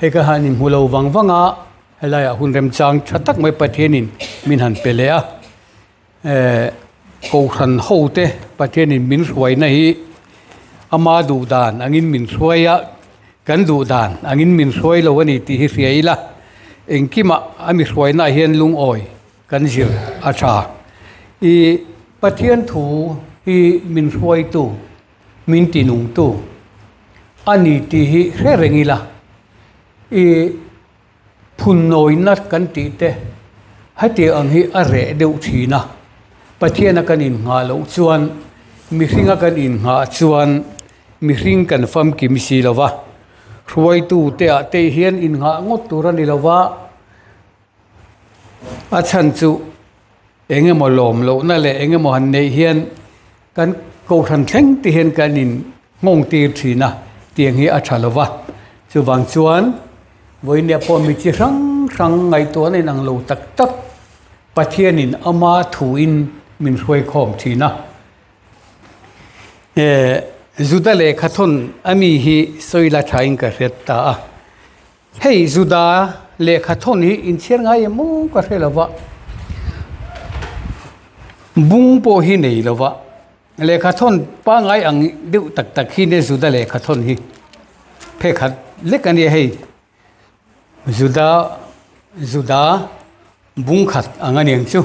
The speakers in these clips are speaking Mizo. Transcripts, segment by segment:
Hei ka han inhmu lo vang vang a, helaiah hun remchang tha tak mai Pathianin min han pe leh a, eh Kohhran ho te Pathianin min hruaina hi ama duh dan angin min hruai a, kan duh dan angin min hruai lo a ni tih hi hria ila, engkimah a mi hruainaah hian lungawi kan zir a tha. Ih Pathian thu hi min hruaitu. Min ti nungtu a ni tih hi hre reng ila, i phunnawina kan tih te heti ang hi a reh deuh thin a, Pathiana kan innghah loh chuan mihringa kan innghah chuan mihring kan famkim si lo va, hruaitu te ah te hian innghah ngawt tur a ni lo va, a chhan chu. Eng emaw lawm lohna leh eng emaw han neih hian kan kohhran thleng te hian kan in nghawng tir thin a, tiang hi a tha lo va. Chuvang chuan vawinia pawh mi chi hrang hrang ngaihtuahna inang lo tak tak Pathianin ama thuin min hruai khawm thin a. Eh Juda lehkhathawn a mi hi sawi la thain ka hriat ta a. Hei Juda lehkha thawn hi inchhiar ngai em maw ka hre lo va, bung pawh hi nei lo va, lehkha thawn pangngai ang deuh tak tak hi nia Juda lehkha thawn hi phekhat lek a nia hei Juda Juda bung khat ang a niang chu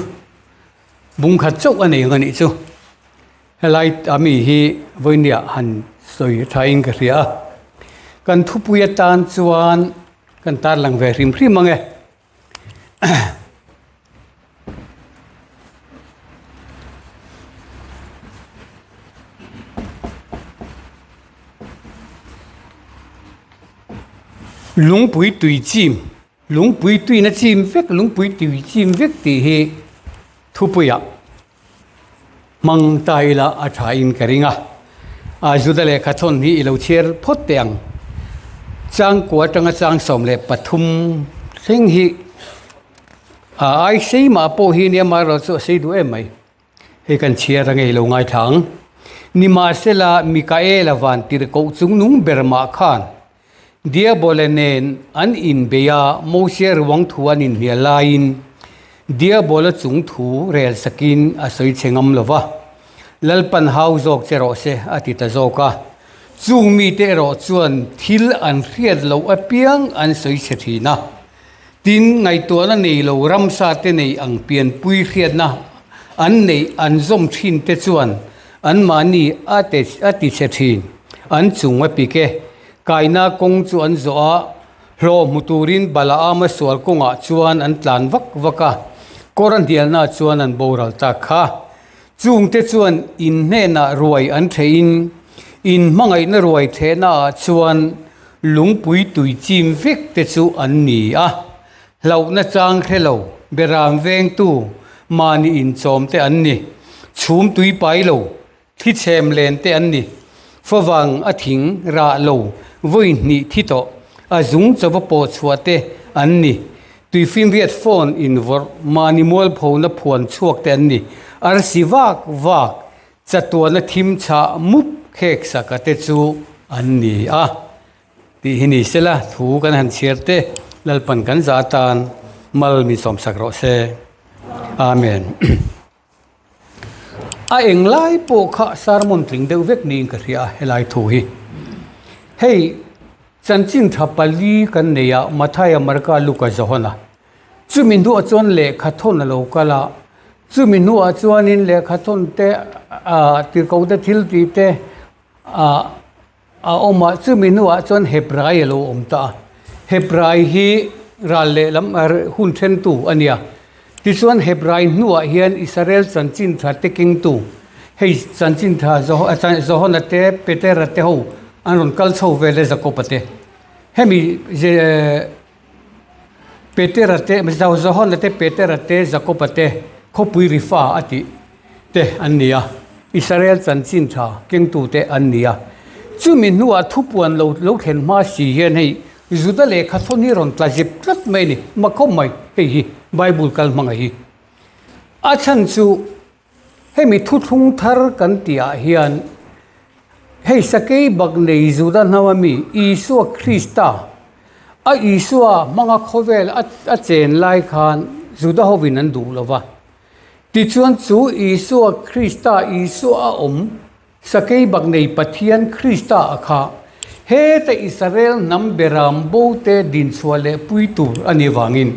bung khat chauh a nei ang a nih chu. Helai a mi hi vawinia han sawi thain ka hria a, kan thupui atan chuan kan tarlang ve hrim hrim ang e. Lungpui tui chim, lungpui tuina chim vek, lungpui tui chim vek tih hi thupuiah Hmang ta ila a tha in ka ring a, a Juda lehkha thawn hi i lo chhiar phawt teh ang. Changkua atanga chang 13 thleng hi a ai sei mah pawh hi nia amaherawhchu a sei duh em mai. Hei kan chhiar ange i lo ngaithla ang. Nimahsela Mikaela van tirhkoh chungnung ber mah khan Diabole nen an inbei a, Mosia ruang thu an inhnial laiin Diabola chung thu rel sakin a sawi chhe ngam lo va, Lalpan hau zawk che rawh se a ti ta zawk a. Chung mite erawh chuan thil an hriat loh apiang an sawi chhe thin a. Tin, ngaihtuahna nei lo ramsa te nei ang pianpui hriatna an neih an zawm thin te chuan anmahni a a ti chhe thin. An chung a pik e. Kaina kawng chu an zawh a, hlawh hmu turin Balaama sual kawngah chuan an tlan vak vak a, kawr a hnialna chuan an boral tak kha. Chungte chuan in hnenah ruai an theihin, in hmangaihna ruai thehnaah chuan lungpui tui chim vek te chu an ni a. Hlauhna chang hre lo, beram vengtu, mahni inchawm te an ni. Chhum tui pai lo, thi chhem len te an ni. Favang a thing rah lo, vawi hnih thi tawh, a zung chauva pawh chhuah te an ni. Tuifinriat phone invawrh mahni mualphona phuan chhuak te an ni. Arsi vak vak, chatuana thim chhah mup khek saka te chu an ni a. Tih hi ni sela, thu kan han chhiar te Lalpan kan za atan mal min sawmsak rawh se. Amen. A englai pawh kha sermon tling deuh vek niin ka hria a helai thu hi. Hei chanchin tha pali kan nei a, Mathaia, Marka, Luka, Johana. Chumi hnuah chuan lehkha thawn a lo kal a, chumi hnuah chuanin lehkha thawn te ah tirhkoh te thil tih te ah a awm a, chumi hnuah chuan Hebrai a lo awm ta a. Hebrai hi ral lehlam hun thentu a nia. Tichuan Hebrai hnuah hian Israel chanchin tha te kengtu, hei chanchin tha Johana te Petera te ho an rawn kal chho vel e Jakoba te. Hemi Petera te Johana te Petera te Jakoba te khawpui rifa a tih te an ni a, Israel chanchin tha kengtu te an ni a. Chumi hnuah thupuan lo lo thlen hma si hian hei Juda lehkha thawn hi rawn tla zip tlat mai a ni, ma khawp mai hei hi Bible kal hmang a hi. A chhan chu hemi thuthlung thar kan tihah hian hei sakei bak nei Juda hnam ami Isua Krista. A Isua hmanga khawvel a chen lai khan Juda hovin an duh lo va. Tichuan chu Isua Krista, Isua a awm, Sakei bak nei Pathian Krista a kha heta Israel hnam beram bo te dinchhuah leh pui tur a nih vangin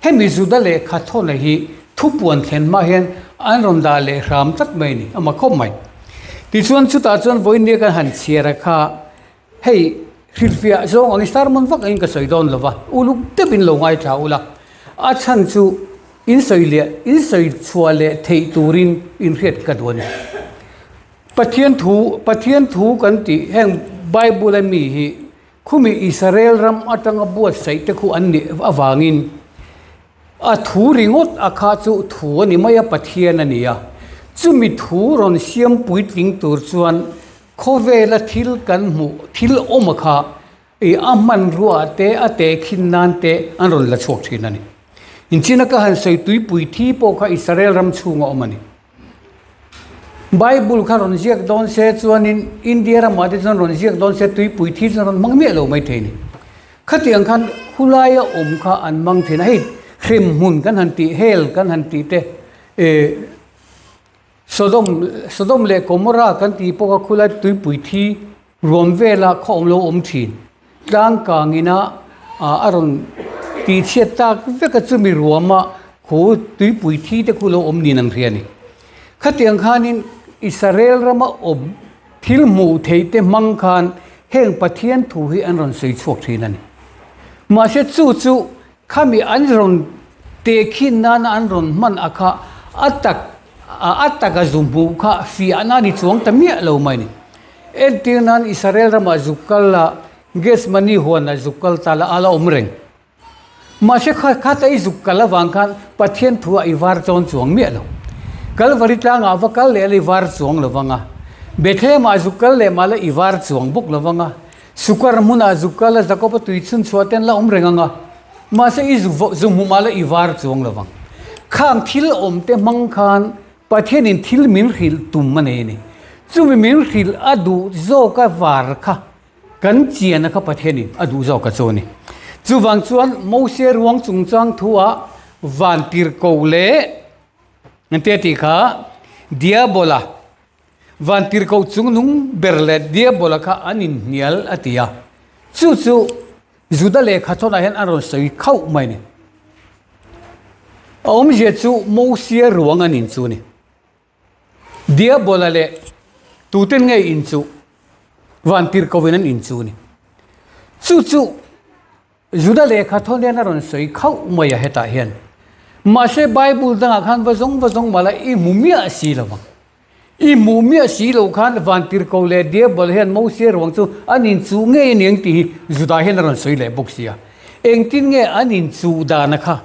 hemi Juda lehkha thawna hi thupuan thlen hma hian an rawn dah leh hram tlat mai a ni, a ma khawp mai. Tichuan chutah chuan vawinia kan han chhiar a kha hei hrilhfiah zawng angin sermon vak angin ka sawi dawn lo va, uluk deuhin lo ngaithla ula, a chhan chu In sawi leh in sawi chhuah leh theih turin in hriat ka duh a ni. Pathian thu, Pathian thu kan tih heng Bible a mi hi khumi Israel ram atanga buatsaih te khu an nih avangin a thu ringawt a kha chu thu a ni mai a, Pathian a ni a. Chumi thu rawn siam puitling tur chuan khawvela thil kan hmuh thil awm a kha I a hmanrua te, a tehkhin nan te an rawn la chhuak thin a ni. Inchina ka han sawi tuipui thi pawh kha Israel ram chhunga awm a ni. Bible kha rawn ziak dawn se chuanin India ramah te chuan rawn ziak dawn se tuipui thi chuan rawn hmang miah lo mai thei a ni. Khatiang khan khulaia awm kha an hmang thin a, hei hremhmun kan han tih, hell kan han tih te, eh Sodom, Sodom leh Gomorrah kan tih pawh kha khulai tuipui thi Ruam vela khaw awm lo awm thin. Tlang kangina a rawn tihchhiat tak vek a chumi ruama khu tuipui thi te khu lo awm niin an hria a ni. Khatiang khanin Israel rama awm thil hmuh theih te hmang khan heng Pathian thu hi an rawn sawi chhuak thin a ni. Mahse chu chu Khami an rawn tehkhin nana an rawn hman a kha a tak a taka zu hmuh kha fiahna a ni chuang ta miah lo mai a ni. Entir nan Israel ramah zuk kal la, Gethsemane huanah zuk kal ta la a la awm reng. Mahse kha khata i zuk kal avang khan Pathian thu ah i var chawn chuang miah lo. Kalvari tlangah va kal leh la i var chuang lo vang a, Bethlehem ah zuk kal leh mah la i var chuang bawk lo vang a, Sukar hmunah zuk kal a Jakob-a tui chhun chhuah ten la awm reng ang a, mahse i zu zu hmu mah la i var chuang lo vang. Khang thil awm te hmang khan Pathianin thil min hrilh tum a nei a ni. Chumi min hrilh a duh zawk a var kha kan chian a kha Pathianin a duh zawk a chu a ni. Chuvang chuan Mose ruang chungchang thu-ah vantirhkoh leh engtia tih kha Diabola Vantirhkoh chungnung ber leh Diabola kha an inhnial a ti a. Chu chu Juda lehkha thawnah hian an rawn sawi khauh mai a ni. A awmzia chu Mosia ruang an inchu a ni. Diabola leh tuten nge inchuh? Vantirhkohin an inchu a ni. Chu chu Juda lehkha thawn hian a rawn sawi khauh mai a hetah hian. Mahse Bible dangah khan va zawng va zawng mah la i hmu miah si lo vang. I hmuh miah si lo khan Vantirhkoh leh Diabol hian Mosia ruang chu an inchuh ngei a ni ang tih hi Juda hian a rawn sawi leh bawk si a. Engtin nge an inchuh dana kha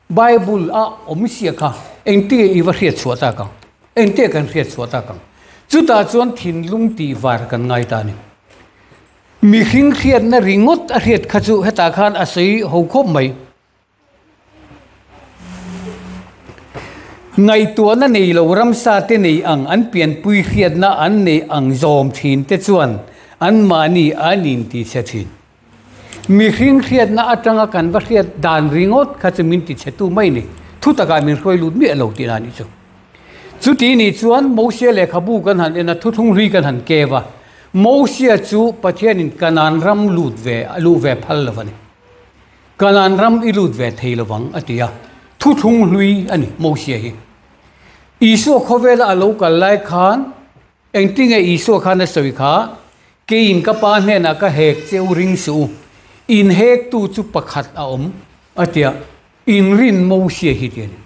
Bible a awm sia kha engtinge i va hriat chhuah tak ang? Engtinge kan hriat chhuah tak ang? Chutah chuan thinlung tih var kan ngai ta a ni. Mihring hriatna ringawt a hriat kha chu hetah khan a sawi ho khawp mai. Ngaihtuahna nei lo ramsa te nei ang an pianpui hriatna an nei ang zawm thin te chuan anmahni an intichhe thin. Mihring hriatna atanga kan va hriat dan ringawt kha chu min tichhetu mai ni. Thu takah min hruai lut miah lo tihna a nih chu. Chuti nih chuan Mosia lehkhabu kan han en a, thuthlung hlui kan han kev a. Mosia chu Pathianin Kanaan ram lut ve, luh ve phal lo a ni. Kanaan ram i lut ve thei lovang a ti a. Thuthlung hlui a ni Mosia hi. Isua khawvela a lo kal lai khan Engtinge Isua khan a sawi kha, Keiin ka Pa hnenah ka hek che u ring suh u, in hektu chu pakhat a awm, a ti a, in rin Mosia hi ti a ni.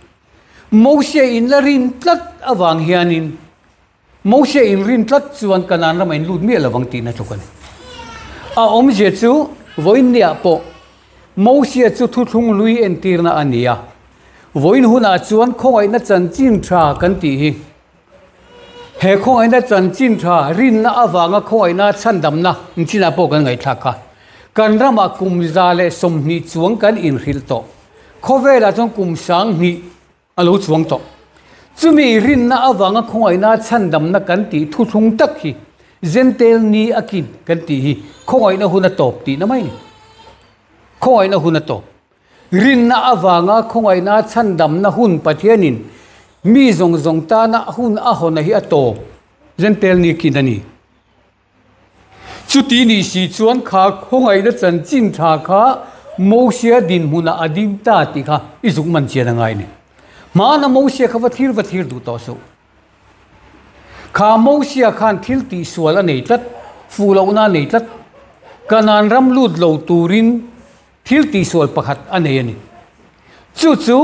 Mosia in la rin tlat avang hianin Mosia in rin tlat chuan Kanaan ramah in lut miah lovang tihna tluk a ni. A awmzia chu vawiinniah pawh Mosia chu thuthlung hlui entirna a ni a, vawiin hunah chuan khawngaihna chanchin tha kan tih hi He khawngaihna chanchin tha rinna avanga khawngaihna chhandamna nchinah pawh kan ngaihthlak kha. Kan ramah kum 120 chuang kan inhrilh tawh. Khawvelah chuan kum 2000 a lo chuang tawh. Chumi rinna avanga khawngaihna chhandamna kan tih thuthlung tak hi Jentail ni a kin kan tih hi khawngaihna hun a tawp tihna mai a ni. Khawngaihna hun a tawp. Rinna avanga khawngaihna chhandamna hun Pathianin mi zawng zawng tana hun a hawn hi a tawp. Jentail ni kin a ni. Chuti nih si chuan kha khawngaihna chanchin tha kha Mosia dinhmunah a ding ta tih kha i zuk man chian a ngai ni. Hmana Mosia kha va thlir va thlir duh tawh suh. Kha Mosia khan thil tihsual a nei tlat, fuh lohna a nei tlat. Kanaan ram lut lo turin thil tihsual pakhat a nei a ni. Chu chu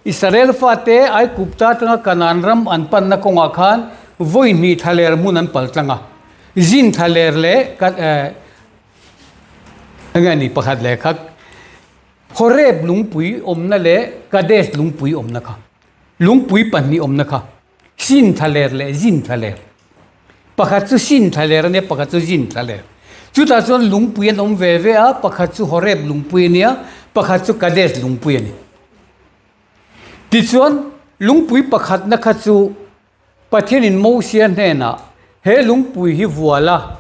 Israel fate Aigupta atanga Kanaan ram an panna kawngah khan vawi hnih thlaler hmun an pal tlang a. Zin thlaler leh enge a ni pakhat leh kha Horeb lungpui awmna leh Kadesh lungpui awmna kha. Lungpui pahnih awmna kha Sin thlaler leh Zin thlaler. Pakhat chu Sin thlaler a nia, pakhat chu Zin thlaler. Chutah chuan lungpui an awm ve ve a, pakhat chu Horeb lungpui a nia, pakhat chu Kadesh lungpui a ni. Tichuan, lungpui pakhatna kha chu Pathianin Mosia hnenah, He lungpui hi vual a,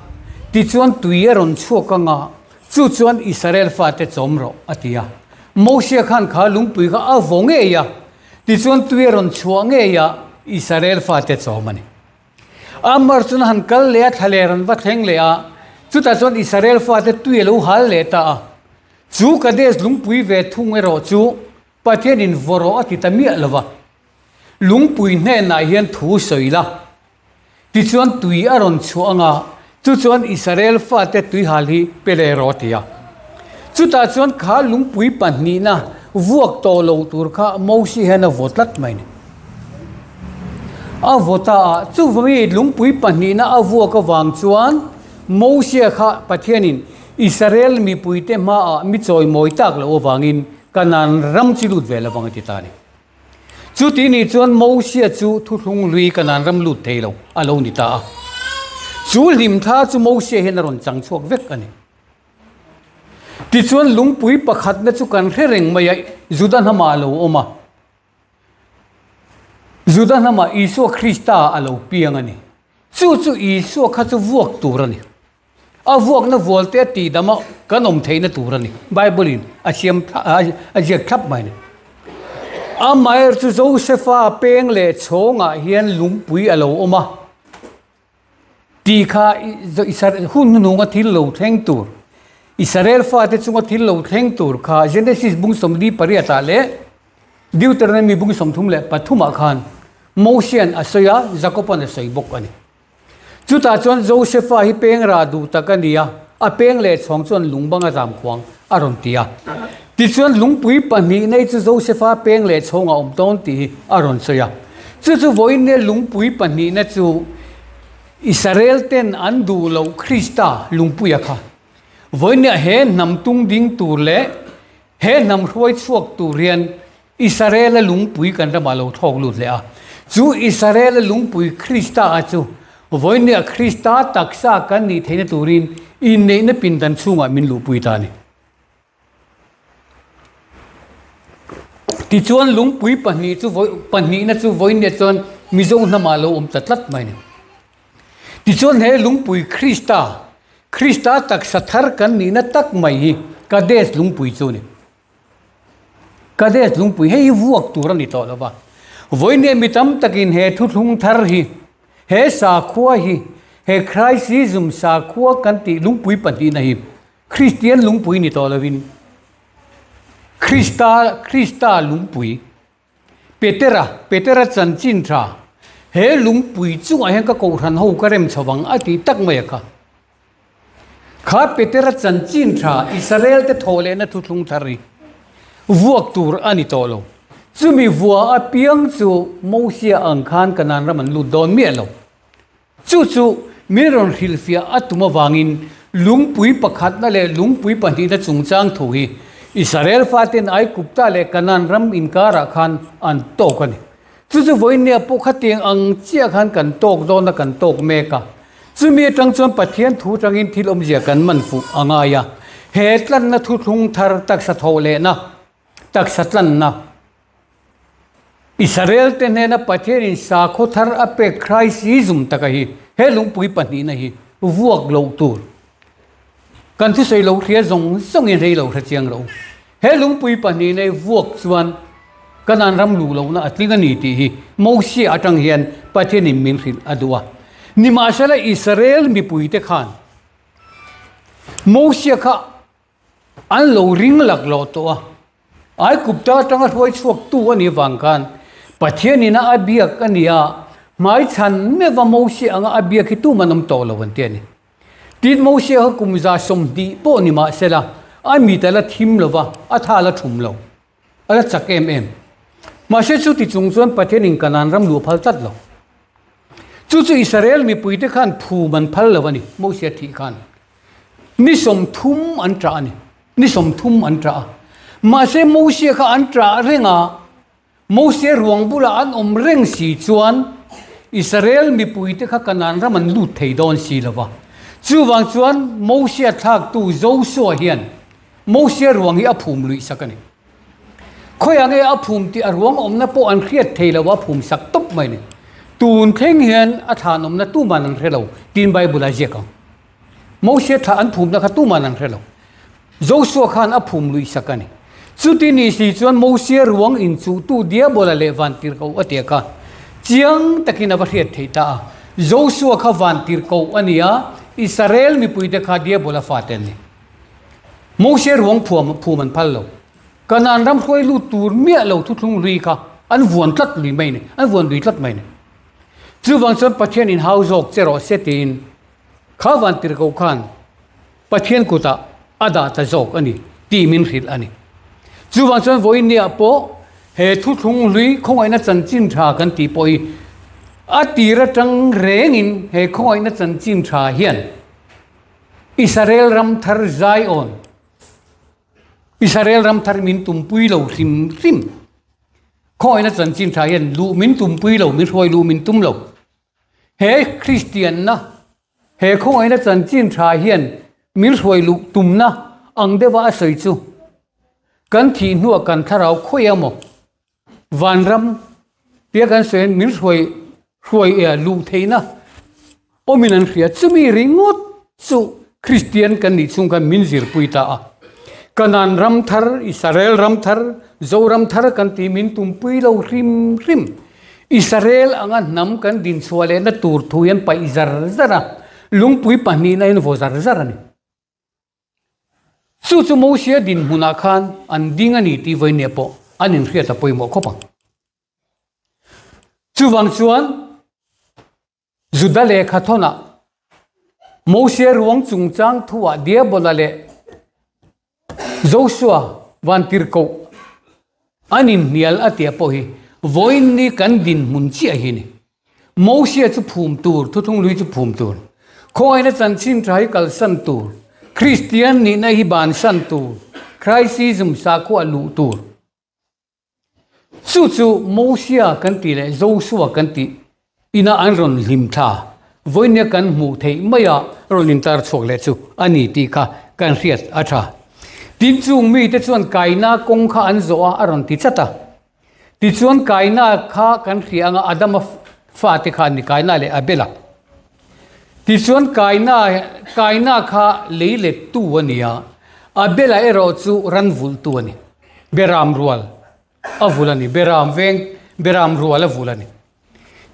tichuan tui a rawn chhuak anga, chu chuan Israel fate chawm rawh, a ti a. Mosia khan kha lungpui kha a vaw ngei a, tichuan tui a rawn chhuah ngei a, Israel fate chawm a ni. Amar chuan a han kal leh a, thlaler an va thleng leh a, chutah chuan Israel fate tui a lo hal leh ta a. Chu Kadesh lungpui ve thung erawh chu Pathianin vaw rawh a ti ta miah lo va. Lungpui hnenah hian thu sawi la, tichuan tui a rawn chhuah anga, chu chuan Israel fate tuihal hi pe leh rawh a ti a. Chutah chuan kha lungpui pahnihna vuak tawh lo tur kha Mosi hian a vaw tlat mai a ni. A vaw ta a, chuvangin lungpui pahnihna a vuak avang chuan Mosia kha Pathianin Israel mipuite hmaah mi chawimawi tak loh avangin Kanaan ram chi lut ve lovang a ti ta a ni. Chuti nih chuan Mosia chu thuthlung hlui Kanaan ram lut thei lo a lo ni ta a. Chu hlimthla chu Mosia hian a rawn chang chhuak vek a ni. Tichuan lungpui pakhatna chu kan hre reng mai a, Juda hnamah a lo awm a. Juda hnamah Isua Krista a lo piang a ni. Chu chu Isua kha chu vuak tur a ni. A vuakna vualte a tihdam a kan awm theihna tur a ni. Bible in a siam a ziak thlap mai a ni. Amaherawhchu chu Josefa peng leh chhawngah hian lungpui a lo awm a tih kha hun hnuhnunga thil lo thleng tur, Israel fate chunga thil lo thleng tur kha Genesis bung 48 ah leh Deuteronomy bung 33 ah khan Mosian a sawi a, Jakoban a sawi bawk a ni. Chutah chuan Josefa hi peng rah duh tak a ni a, a peng leh chhawng chuan lung bang a zam khuang a rawn ti a. Tichuan lungpui pahnih nei chu Josefa peng leh chhawng a awm dawn tih hi a rawn sawi a. Chu chu vawiin lungpui pahnihna chu Israel ten an duh loh Krista lungpuia kha vawiin he hnam tung ding tur leh he hnam hruai chhuak tur hian Israel-a lungpui kan ramah lo thlawk lut leh a. Chu Israel-a lungpui Krista-a chu vawinia Krista taksa kan nih theihna turin inneihna pindan chhungah min luhpui ta a ni. Tichuan lungpui pahnih chu pahnihna chu vawinia chuan Mizo hnamah lo awm ta tlat mai a ni. Tichuan he lungpui Krista, Krista taksa thar kan nihna tak mai hi Kadesh lungpui chu a ni. Kadesh lungpui hei hi vuak tur a ni tawh lo va. Vawinia mi tam takin he thuthlung thar hi, he sakhua hi, he Christism sakhua kan tih lungpui pahnihna hi Kristian lungpui ni tawh lovin Krista, Krista lungpui, Petera, Petera chanchin tha, he lungpui chungah hian ka kohhran ho ka rem chho vang a tih tak mai a kha. Kha Petera chanchin tha Israel te thawh lehna thuthlung thar hi vuak tur a ni tawh lo. Chumi vua apiang chu Mosia ang khan Kanaan ram an lut dawn miah lo. Chu chu min rawn hrilhfiah a tum avangin lungpui pakhatna leh lungpui pahnihna chungchang thu hi Israel faten Aigupta leh Kanaan ram inkarah khan an tawk a ni. Chu chu vawinia pawh khatiang ang chiah khan kan tawk dawn a, kan tawk mek a. Chumi atang chuan Pathian thu atangin thil awmzia kan man fuh a ngai a. He tlanna thuthlung thar taksa thawh lehna, taksa tlanna, Israel te hnena Pathianin sakhaw thar a pek Christism taka hi he lungpui pahnihna hi vuak loh tur. Kan thusawi lo hria zawng zawngin rei lo hre chiang lo. He lungpui pahnihna i vuak chuan Kanaan ram luh lohna a tling a ni tih hi Mosia atang hian Pathianin min hrilh a duh a. Nimahsela Israel mipuite khan Mosia kha an lo ring lak loh tawh a. Aigupta atanga hruai chhuaktu a nih vang khan Pathianin a a biak a ni a, hmaichhan meuha Mosia anga a biak hi tuman awm tawh lo an ti a ni. Tin, Mosia kha kum 120 pawh ni mah sela, a mit a la thim lo va, a tha a la thum lo. A la chak em em. Mahse chuti chung chuan Pathianin Kanaan ram luh a phal tlat lo. Chu chu Israel mipuite khan phum an phal lo a ni, Mosia thih khan. Ni 30 an ṭah a ni. Ni 30 an ṭah a. Mahse Mosia kha an ṭah reng a, Mosia ruang bulah an awm reng si chuan Israel mipuite kha Kanaan ram an lut thei dawn si lo va. Chuvang chuan Mosia thlaktu Josua hian Mosia ruang hi a phum luih sak a ni. Khawiah nge a phum tih a ruang awmna pawh an hriat thei lo a, phum sak tawp mai a ni. Tun thleng hian a thlan awmna tuman an hre lo tiin Bible a ziak ang. Mosia thla an phumna kha tuman an hre lo. Josua khan a phum luih sak a ni. Chuti ni si chuan Mosia ruang inchuhtu Diabola leh Vantirhkoh a tia kha chiang takin a va hriat theih ta a. Josua kha Vantirhkoh a ni a, Israel mipuite kha Diabola fate an ni. Mosia ruang phuam phum an phal lo. Kanaan ram hruai lut tur miah lo thuthlung hlui kha an vuan tlat lui mai a ni, an vuan lui tlat mai a ni. Chuvang chuan Pathian inhau zawk che rawh se tiin Kha Vantirhkoh khan Pathian kutah a dah ta zawk a ni tih min hrilh a ni. Chuvang chuan vawiin niah pawh he thuthlung hlui khawngaihna chanchin tha kan tih pawh hi a tir atang rengin he khawngaihna chanchin tha hian Israel ram thar Zion, Israel ram thar min tumpui lo hrim hrim. Khawngaihna chanchin tha hian luh min tumpui lo, min hruai luh min tum lo. He Kristianna, he khawngaihna chanchin tha hian min hruai luh tumna ang deuha a sawi chu, kan thih hnuah kan thlarau khawi emaw vanram tia kan sawi hian min hruai hruai luh theihna awmin an hria. Chumi ringawt chu Kristian kan nih chhung khan min zirpui ta a. Kanaan ram thar, Israel ram thar, Zoram thar kan tih min tumpui lo hrim hrim. Israel anga hnam kan dinchhuah lehna tur thu hian paih zar zar a, lungpui pahnihna in vaw zar zar a ni. Chu chu Mosia dinhmunah khan an ding a ni tih vawinia pawh an inhriat a pawimawh khawp ang. Chuvang chuan Juda lehkha thawnah Mosia ruang chungchang thuah Diabola leh Joshua vantirhkoh an inhnial a tia pawh hi vawiin ni kan dinhmun chiah hi a ni. Mosia chu phum tur, thuthlung lui chu phum tur, khawngaihna chanchin tha hi kalsan tur, Kristian nihna hi bansan tur, Christism sakhua luh tur. Chu chu Mosia kan tih leh Joshua kan tih ina an rawn hlim thla, vawinia kan hmuh theih maia rawn intar chhuak leh chu a ni tih kha kan hriat a tha. Tin, chung mite chuan Kaina kawng kha an zawh a, a rawn ti chat a. Tichuan Kaina kha kan hria anga Adama fate kha an ni, Kaina leh Abela. Tichuan Kaina, Kaina kha lei lettu a ni a, Abela erawh chu ran vulhtu a ni. Beram rual a vul a ni, Beram veng, Beram rual a vul a ni.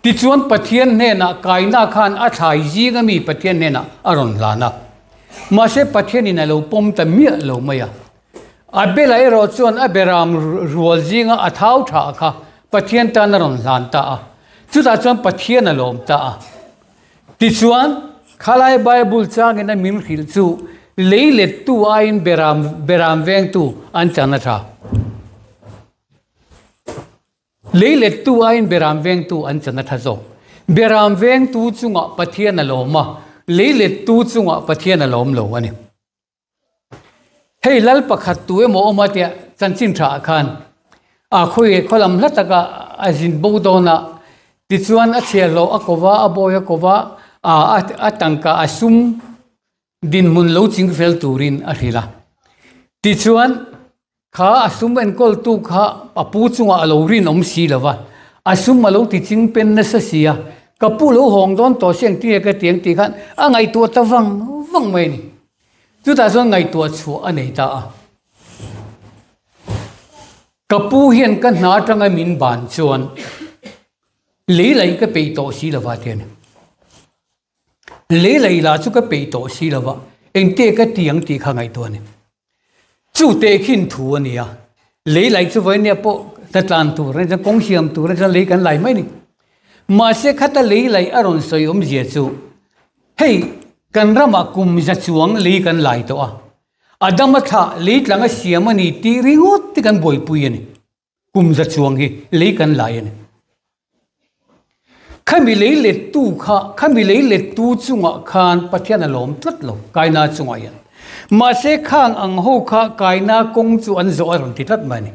Tichuan Pathian hnenah Kaina khan a thlai zing ami Pathian hnenah a rawn hlan a. Mahse Pathianin a lo pawm ta miah lo mai a. Abela erawh chuan a Beram rual zinga a thau tha kha Pathian tan a rawn hlan ta a. Chutah chuan Pathian a lawm ta a. Tichuan, khalai Bible changin a min hrilh chu lei lettu aiin beram beram vengtu an chan a tha. Lei lettu aiin beram vengtu an chan a tha zawk. Beram vengtu chungah Pathian a lawm a, lei lettu chungah Pathian a lawm lo a ni. Hei lal pakhat tu emaw awm a tia chanchin tha ah khan a khawi khaw lam hla taka a zin bo dawn a, tichuan a chhiahhlawh a ko va, a bawi a ko va, a tangka a sum dinhmun lo ching fel turin a hrilh a. Tichuan kha a sum enkawltu kha a pu chungah a lo rinawm si lo va, a sum a lo ti ching pen nasa si a, ka pu lo hawng dawn tawh si engtin nge ka ti ang tih khan a ngaihtuah ta vang vang mai a ni. Chutah chuan ngaihtuah chhuah a nei ta a. Ka pu hian ka hna atanga min ban chuan lei laih ka peih tawh si lova ti a ni. Lei laih lah chu ka peih tawh si lova, engte ka ti ang tih kha ngaihtuah a ni. Chu tehkhin thu a ni a, lei laih chu vawinia pawh hna tlan tur a ni chuan kawng siam tur a ni chuan lei kan lai mai a ni. Mahse khata lei laih a rawn sawi awmzia chu hei kan ramah kum za chuang lei kan lai tawh a, Adama thlah lei tlang a siam a ni tih ringawt te kan buaipui a ni. Kum za chuang hi lei kan lai a ni. Khami lei lettu kha, khami lei lettu chungah khan Pathian a lawm tlat lo, Kaina chungah hian. Mahse khang ang ho kha Kaina kawng chu an zawh a rawn ti tlat mai a ni.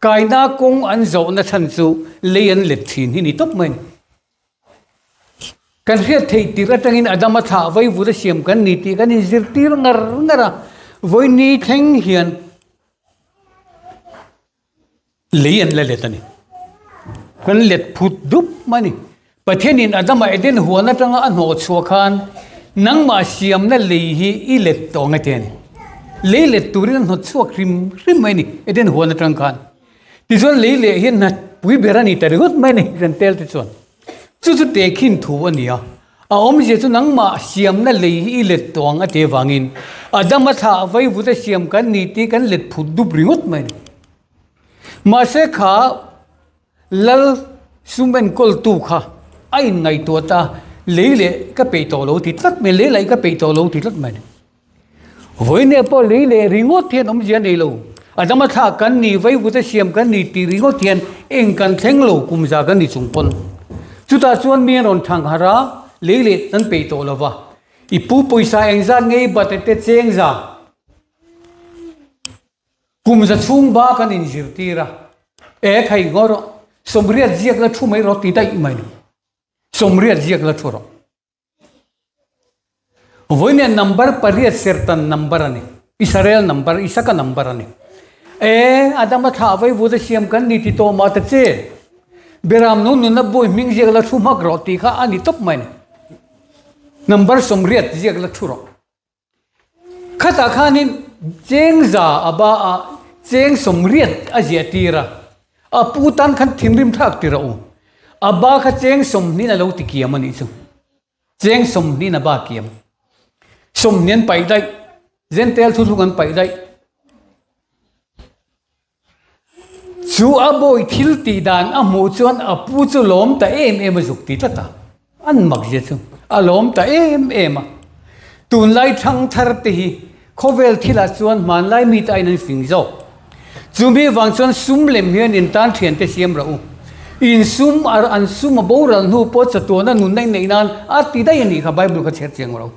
Kaina kawng an zawhna chhan chu lei an let thin hi ni tawp mai a ni. Kan hriat theih tirh atangin Adama thlah vaivut a siam kan ni tih kan inzirtir ngar ngar a, vawi thleng hian lei an la let a ni. Kan let phut dup mai a ni. Pathianin Adama Eden huan atanga a hnawh chhuah khan nangmah siamna lei hi i let tawh ang a ti a ni. Lei let turin a hnawt chhuak hrim hrim mai a ni Eden huan atang khan. Tichuan lei leh hian hna pui ber a ni ta ringawt mai a ni Zentel te chuan. Chu chu tehkhin thu a ni a, a awmzia chu nangmah siamna lei hi i let tawh ang a ti avangin Adama thlah vaivut a siam kan ni tih kan let phut dup ringawt mai a ni. Mahse kha Lal sum enkawltu kha a inngaihtuah ta, lei leh ka peih tawh lo ti tlat mai, lei laih ka peih tawh lo ti tlat mai a ni. Vawinia pawh lei leh ringawt hian awmzia a nei lo. A dama thlah kan ni, vaivut a siam kan ni tih ringawt hian eng kan thleng lo kum za kan ni chung pawn. Chutah chuan mi an rawn thang harh a, lei leh kan peih tawh lo va. I pu pawisa engzat nge i bat te cheng za. Kum za chhung ba kan inzirtir a, e khai ngaw rawh, sawmriat ziak la thu mai rawh ti daih mai ni. Sawmriat ziak la thu rawh. Vawinia number pariat sertan number a ni. Israel number, Isaka number a ni. E, Adama thlah vai vut a siam kan ni ti tawh mah ta che. Beram no nunna bawi hming ziak la thu hmak rawh tih kha a ni tawp mai ni. Number 80 ziak la thu rawh. Khatah khanin cheng za a ba a, cheng 80 a ziah tir a. A pu tan khan thinrim thlak ti rawh u. A ba kha cheng 20 a lo ti kiam a nih chu. Cheng 20 a ba kiam. 20 an paih daih. Zentel thu thlung an paih daih. Chu a bawi thil tih dan a hmuh chuan a pu chu lawm ta em em a zuk ti tlat a. An mak zia chu a lawm ta em em a. Tunlai thangthar te hi khawvel thilah chuan hmanlai mite aiin an fing zawk. Chumi vang chuan sum lem hian in tan thiante siam rawh u. In sum an sum a boral hnu pawh chatuana nunna in neih nan a ti daih a nih kha Bible kha chhiar chiang rawh u.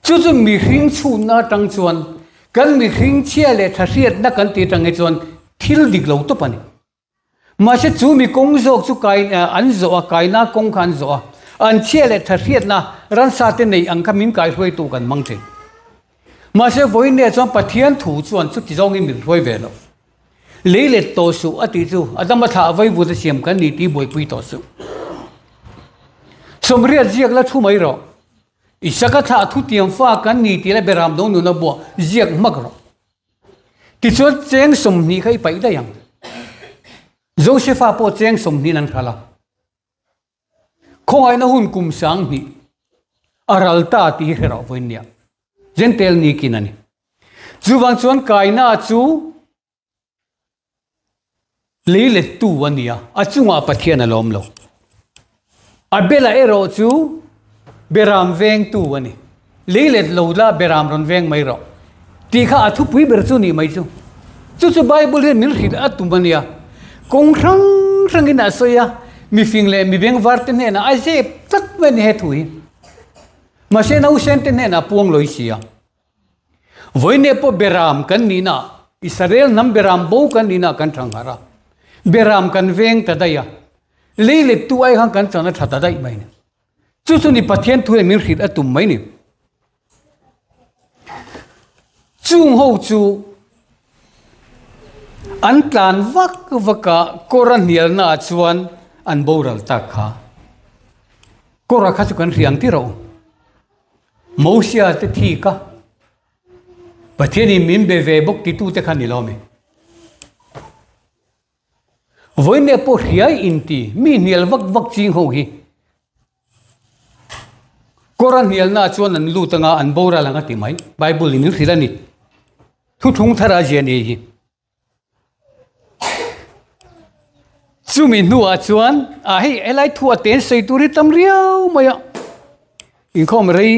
Chu chu mihring chhunna atang chuan kan mihring chhia leh tha hriatna kan tih atang hi chuan thil dik lo tawp a ni. Mahse chu mi kawng zawk chu kai an zawh a, kaina kawng kha an zawh a, an chhia leh tha hriatna ransa te nei ang kha min kaihruaitu kan hmang thin. Mahse vawiin chuan Pathian thu chuan chuti zawngin min hruai ve lo. Lei let tawh suh a tih chu a dama thlah vaivut a siam kan ni tih buaipui tawh suh. 80 ziak la thu mai rawh. Isaka thlah thu tiam fa kan ni tih la Beram do nuna buah ziak hmak rawh. Tichuan cheng 20 kha i paih daih ang. Josefa pawh cheng 20 an hral a. Khawngaihna hun kum 2000 a ral ta tih hi hre rawh vawiin nia. Zentel ni kin a ni. Chuvang chuan Kaina chu lei lettu a ni a, a chungah Pathian a lawm lo. Abela erawh chu Beram vengtu a ni. Lei let lo la Beram rawn veng mai rawh tih kha a thupui ber chu nih mai chu. Chu chu Bible hian min hrilh a tum a nia. Kawng hrang hrangin a sawi a, mifing leh mibengvar te hnenah a zep tlat mai a ni he thu hi. Mahse nausen te hnenah puang lawi si a. Vawinia pawh Beram kan nihna, Israel hnam Beram bo kan nihna kan thang harh a. Beram kan veng ta daih a. Lei lettu ai khan kan chan a tha ta daih mai ni. Chu chu ni Pathian thu hian min hrilh a tum mai ni. Chung ho chu an tlan vak vak a, kawr a hnialna ah chuan an boral tak kha. Kawr ah kha chu kan hriang tir a u. Mosia te thik a. Pathianin min be ve bawk titute kha ni lo mi. Vawiin pawh hriai inti mi hnial vak vak ching ho hi kawr a hnialna ah chuan an lut anga an boral ang a ti mai. Bible in min hrilh a ni. Thuthlung thar a zia ni hi. Chumi hnuah chuan ah hei helai thu a ten sawi tur hi tam riau mai a inkhawm rei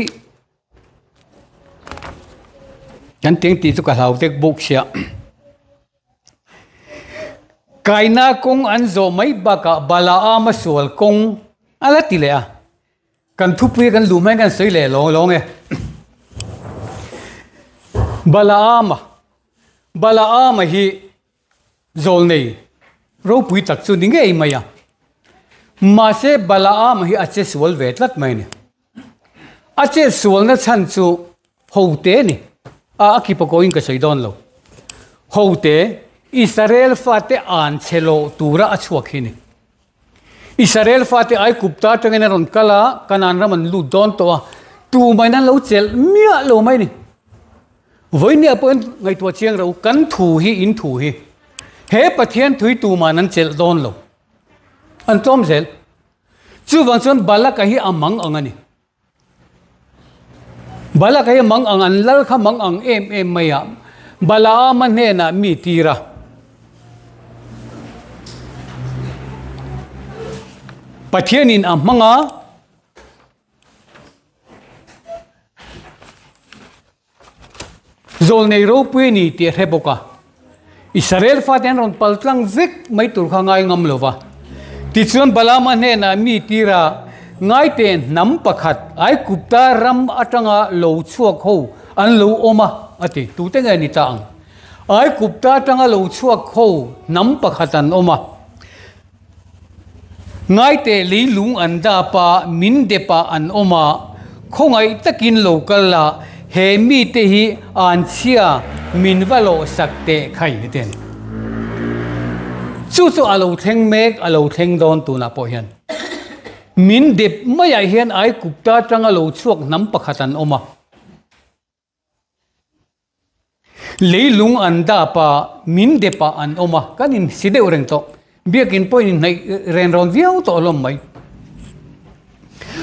kan teng tih chu ka hlau vek bawk sia kaina kawng an zawh mai bakah Balaam a sual kawng a la ti leh a. Kan thupui kan luh hmain kan sawi leh lawng lawng e. Balaama Balaama hi zawlnei ropui tak chu ni ngei mai a. Mahse Balaama hi a che sual ve tlat mai a ni. A che sualna chhan chu hote a ni. A a kipa kawhin ka sawi dawn lo. Hote Israel fate an che loh tura a chhuak hi a ni. Israel fate Aigupta atangin a rawn kal a, Kanaan ram an lut dawn tawh a, tumah an lo chelh miah lo mai a ni. Vawinia pawhin ngaihtuah chiang ro, kan thu hi in thu hi, he Pathian thui tumahin an chelh dawn lo, an tlawm zel. Chuvang chuan Balaka hi a mang ang a ni. Balaka hi mang ang, an lal kha mang ang em em mai a, Balaama hnenah mi tir a. Pathianin a hmang a. Zawlnei ropui a ni tih a hre bawk a. Israel fate an rawn pal tlang vek mai tur kha ngai ngam lo va. Tichuan Balaama hnenah mi tira ngaite hnam pakhat Aigupta ram atanga lo chhuak ho an lo awm a, a ti. Tute nge ni ta ang? Aigupta atanga lo chhuak ho hnam pakhat an awm a. Ngaite leilung an dap a, min dep ah an awm a, khawngaih takin lo kal la, he mite hi an chhia min va lawh sak teh khai a ti a ni. Chu chu a lo thleng mek, a lo thleng dawn tunah pawh hian. Min dep maiah hian Aigupta atanga lo chhuak hnam pakhat an awm a. Leilung an dap a, min dep ah an awm a, kan in si deuh reng tawh. Biakin pawhin inhnaih ren rawn viau tawh hlawm mai.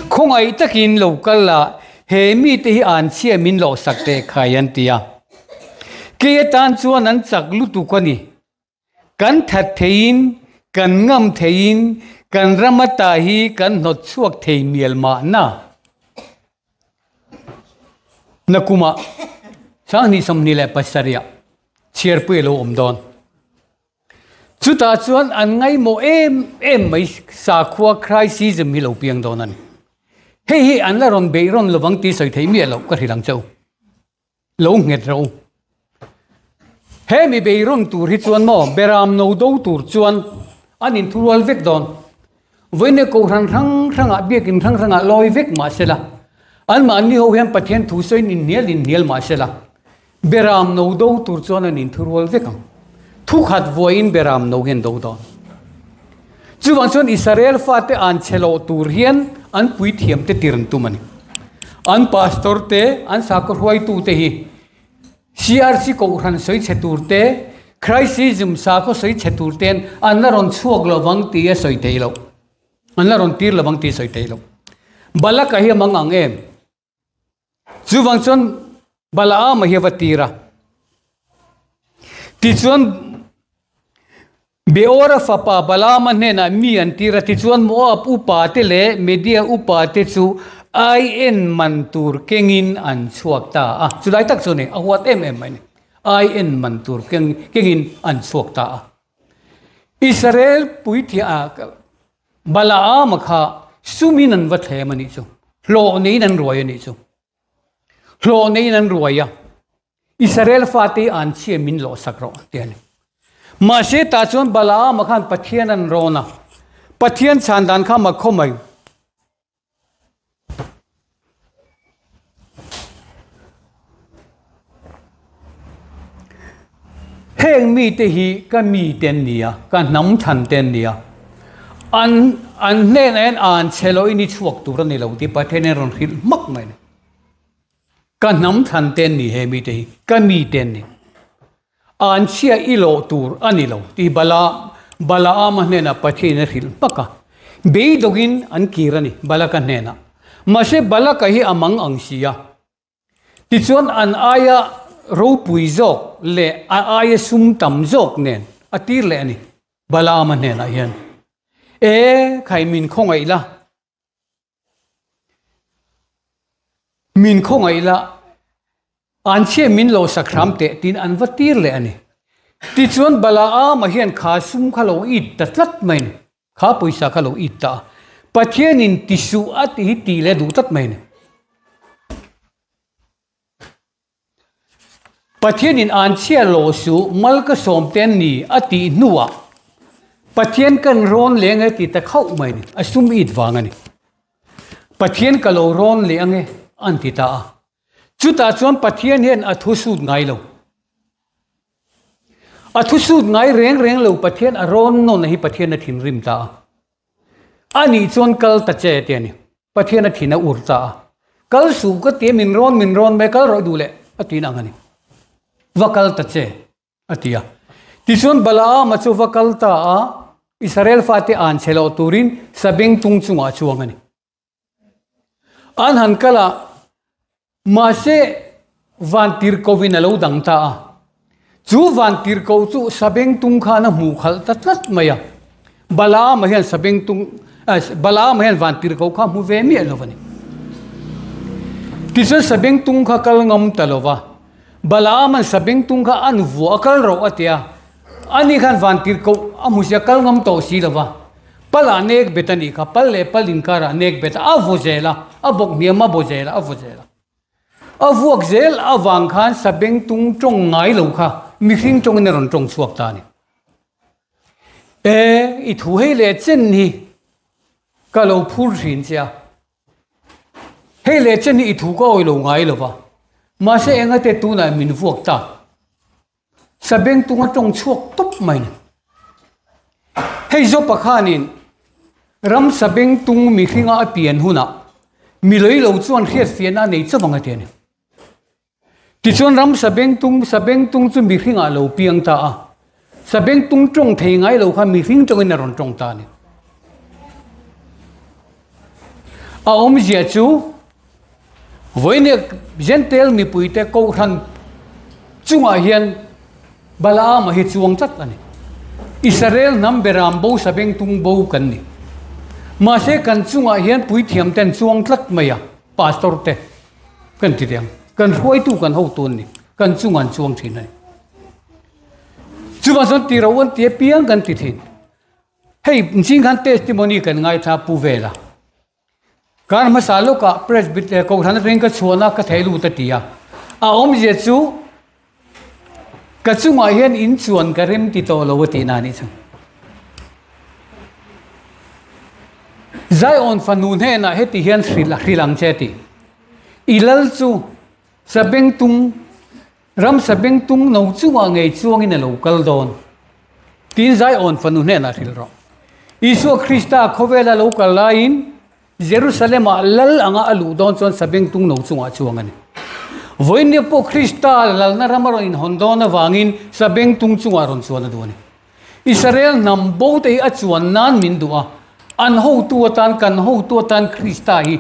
Khawngaih takin lo kal a, he mite hi an chhia min lawh sak teh khai an ti a. Kei atan chuan an chak lutuk a ni. Kan that theiin, kan ngam theiin, kan ram ata hi kan hnawt chhuak thei mial mahna. Nakumah Sanghnih 27 ah chhiarpui a lo awm dawn. Chutah chuan an ngaihmawh em em mai sakhua Christism hi lo piang dawn a ni. Hei hi an la rawn beih rawn lovang tih sawi theih miah loh ka hrilh ang che u. Lo nghet ro. He mi beirawn tur hi chuan maw Beram no do tur chuan an inthurual vek dawn. Vawiin kohhran hrang hrangah biakin hrang hrangah lawi vek mah se la, anmahni ho hian Pathian thu sawiin inhnial inhnial mah se la, Beram no do tur chuan an inthurual vek ang. Thukhat vuaiin Beram no hian do dawn. Chuvang chuan Israel fate an che loh tur hian an puithiam te tir an tum a ni. An pastor te, an sakhaw hruaitu te hi CRC kohhran sawi chhe tur te, Christism sakhaw sawi chhe tur ten an la rawn chhuak lovang tih a sawi thei loh. An la rawn tir lovang tih a sawi thei loh. Balaka hi a mang ang em? Chuvang chuan Balaama hi a va tir a. Tichuan Beora fapa Balaama hnenah mi an tir a, tichuan Moab upa te leh Media upa te chu ai en man tur kengin an chhuak ta a. Chulai tak chu a ni, a huat em em mai a ni. Ai en man tur kengin an chhuak ta a. Israel puithiah Balaama kha sumin an va thlem a nih chu, hlawh neiin an ruai a nih chu. Hlawh neiin an ruai a, Israel fate an chhia min lawh sak rawh ti a ni. Mahse tah chuan Balaama khan Pathian an rawn a, Pathian chhan dan kha mak khaw mai. Heng mite hi ka mite an ni a, ka hnam chhan te an ni a, an an hnenah hian an chhe lohin i chhuak tur a ni lo tih Pathian hian a rawn hrilh hmak mai a ni. Ka hnam thlan te an ni he mite hi, ka mite an ni. Anchhia i lawh tur a ni lo tih Bala Balaama hnenah Pathianin a hrilh hmak a. Beidawngin an kir a ni Balaka hnenah. Mahse Balaka hi a mang ang si a. Tichuan an aia ropui zawk leh a aia sum tam zawk nen a tir leh a ni Balaama hnenah hian. E khai min khawngaih la. Min khawngaih la, an chhiat min lo sak hram teh tiin an va tir leh a ni. Tichuan Balaama hian kha sum kha lo it ta tlat mai a ni. Kha pawisa kha lo it ta a. Pathianin ti suh a tih hi ti leh duh tlat mai a ni. Pathianin an chhia lo suh mal ka sawm te an ni a tih hnuah Pathian kan rawn leh ange ti ta khauh mai ni, a sum it vang a ni. Pathian ka lo rawn leh ange an ti ta a. Chutah chuan Pathian hian a thu sut ngai lo. A thu sut ngai reng reng lo Pathian a rawn nawn a hi Pathian a thinrim ta a. A nih chuan kal ta che ti a ni. Pathian a thin a ur ta a. Kal suh ka ti a, min rawn min rawn mai kal rawh duh leh a tiin ang a ni. Va kal ta che a ti a. Tichuan Balaama chu va kal ta a, Israel fate an chhe loh turin sabeng tung chungah a chuang a ni. An han kal a, mahse vantirhkohin a lo dang ta a. Chu vantirhkoh chu sabengtung khan a hmuh khalh ta tlat mai a. Balaama hian sabengtung, Balaama hian vantirhkoh kha a hmu ve miah lo a ni. Tichuan sabengtung kha kal ngam ta lo va. Balaama'n sabengtung kha an vuah a kal rawh a ti a. Ani khan vantirhkoh a hmu sia kal ngam tawh si lo va. Pal ah nek bet a nih kha, pal leh pal inkar ah nek bet a, a vaw zel a, a bawk hniam a baw zel a, a vaw zel a. A vuak zel avang khan sabengtung tawng ngai lo kha mihring tawngin a rawn tawng chhuak ta a ni. E, i thu hei leh chen hi ka lo phur thin che a, hei leh chen hi i thu ka awi lo ngai lo va, mahse engate tunah min vuak ta. Sabengtung a tawng chhuak tawp mai ni. Hei Jopa khanin ram sabengtung mihringa a pian hunah mi lei lo chuan hriatfiahna a nei chauh ang a ti a ni. Tichuan ram sabengtung sabengtung chu mihringah lo piang ta a, sabengtung tawng thei ngai lo kha mihring tawngin a rawn tawng ta a ni. A awmzia chu Vawinia Jentail mipuite Kohhran chungah hian Balaama hi chuang tlat a ni. Israel hnam beram bo sabengtung bo kan ni. Mahse kan chungah hian puithiamten chuang tlat mai a, pastor te kan ti teh ang, kan hruaitu kan hotu an ni, kan chungah an chuang thin a ni. Chuvang chuan tiro an ti apiang kan ti thin. Hei zing khan testimony kan ngaithla pu vel a. Kar hmasa lawkah Presbyter Kohhran atangin ka chhuahna ka thei lut a ti a. A awmzia chu ka chungah hian in chuan ka rem ti tawh lo a tihna a nih chu. Zion fanu hnenah heti hian hrilh a hrilh ang che a ti. I lal chu sabengtung Ram sabengtung no chungah ngei chuangin a lo kal dawn. Tiin Zion fanu hnenah hrilh rawh. Isua Krista khawvela lo kal laiin Jerusalem-ah lal anga a luh dawn chuan sabengtung no chungah chuang a ni. Vawiinnia pawh Krista lalna ram a rawn inhawn dawn avangin sabengtung chungah rawn chuan a duh a ni. Israel hnam bo te hi a chuan nan min duh a, an hotu atan kan hotu atan Krista hi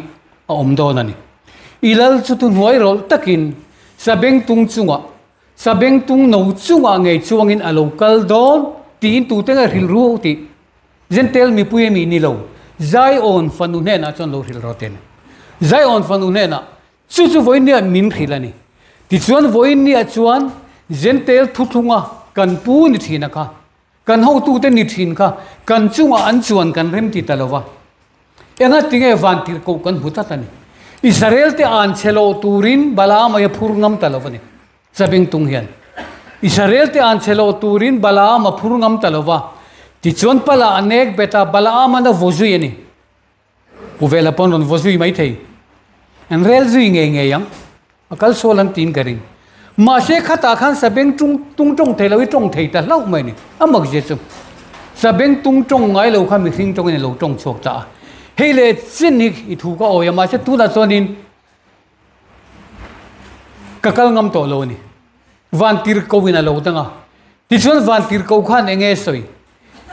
a awm dawn a ni. I lal chu tu hnuai rawlh takin sabengtung chungah, sabengtung no chungah ngei chuangin a lo kal dawn tiin tute nge hrilh ru tih Jentail mipui a mi ni lo, Zion fanu hnenah chuan lo hrilh rawh te a ni. Zion fanu hnenah Chu chu vawiinniah min hrilh a ni. Tichuan vawiinniah chuan Jentail thuthlunga kan pu ni thin a kha, kan hotute ni thin kha kan chungah an chuan kan rem ti ta lo va. Enga tinge vantirhkoh kan hmu tlat a ni. Israel te an chhe loh turin Balaam a phur ngam ta lo va ni. Chabengtung hian Israel te an chhe loh turin Balaam a phur ngam ta lo va. Tichuan pala a nek bet a, Balaam an a vaw zui a ni. Pu Vela pawn rawn vaw zui mai thei. An rel zui ngei ngei ang. A kal sual an tiin ka ring. Mahse khatah khan sabeng tung tung tawng thei lo hi tawng thei ta hlauh mai a ni. A mak zia chu. Sabeng tung tawng ngai lo kha mihring tawngin a lo tawng chhuak ta a. Hei leh chin hi i thu ka awi a mahse tunah chuanin. Ka kal ngam tawh lo a ni. Vantirhkohin a lo dang a. Tichuan Vantirhkoh khan eng nge sawi?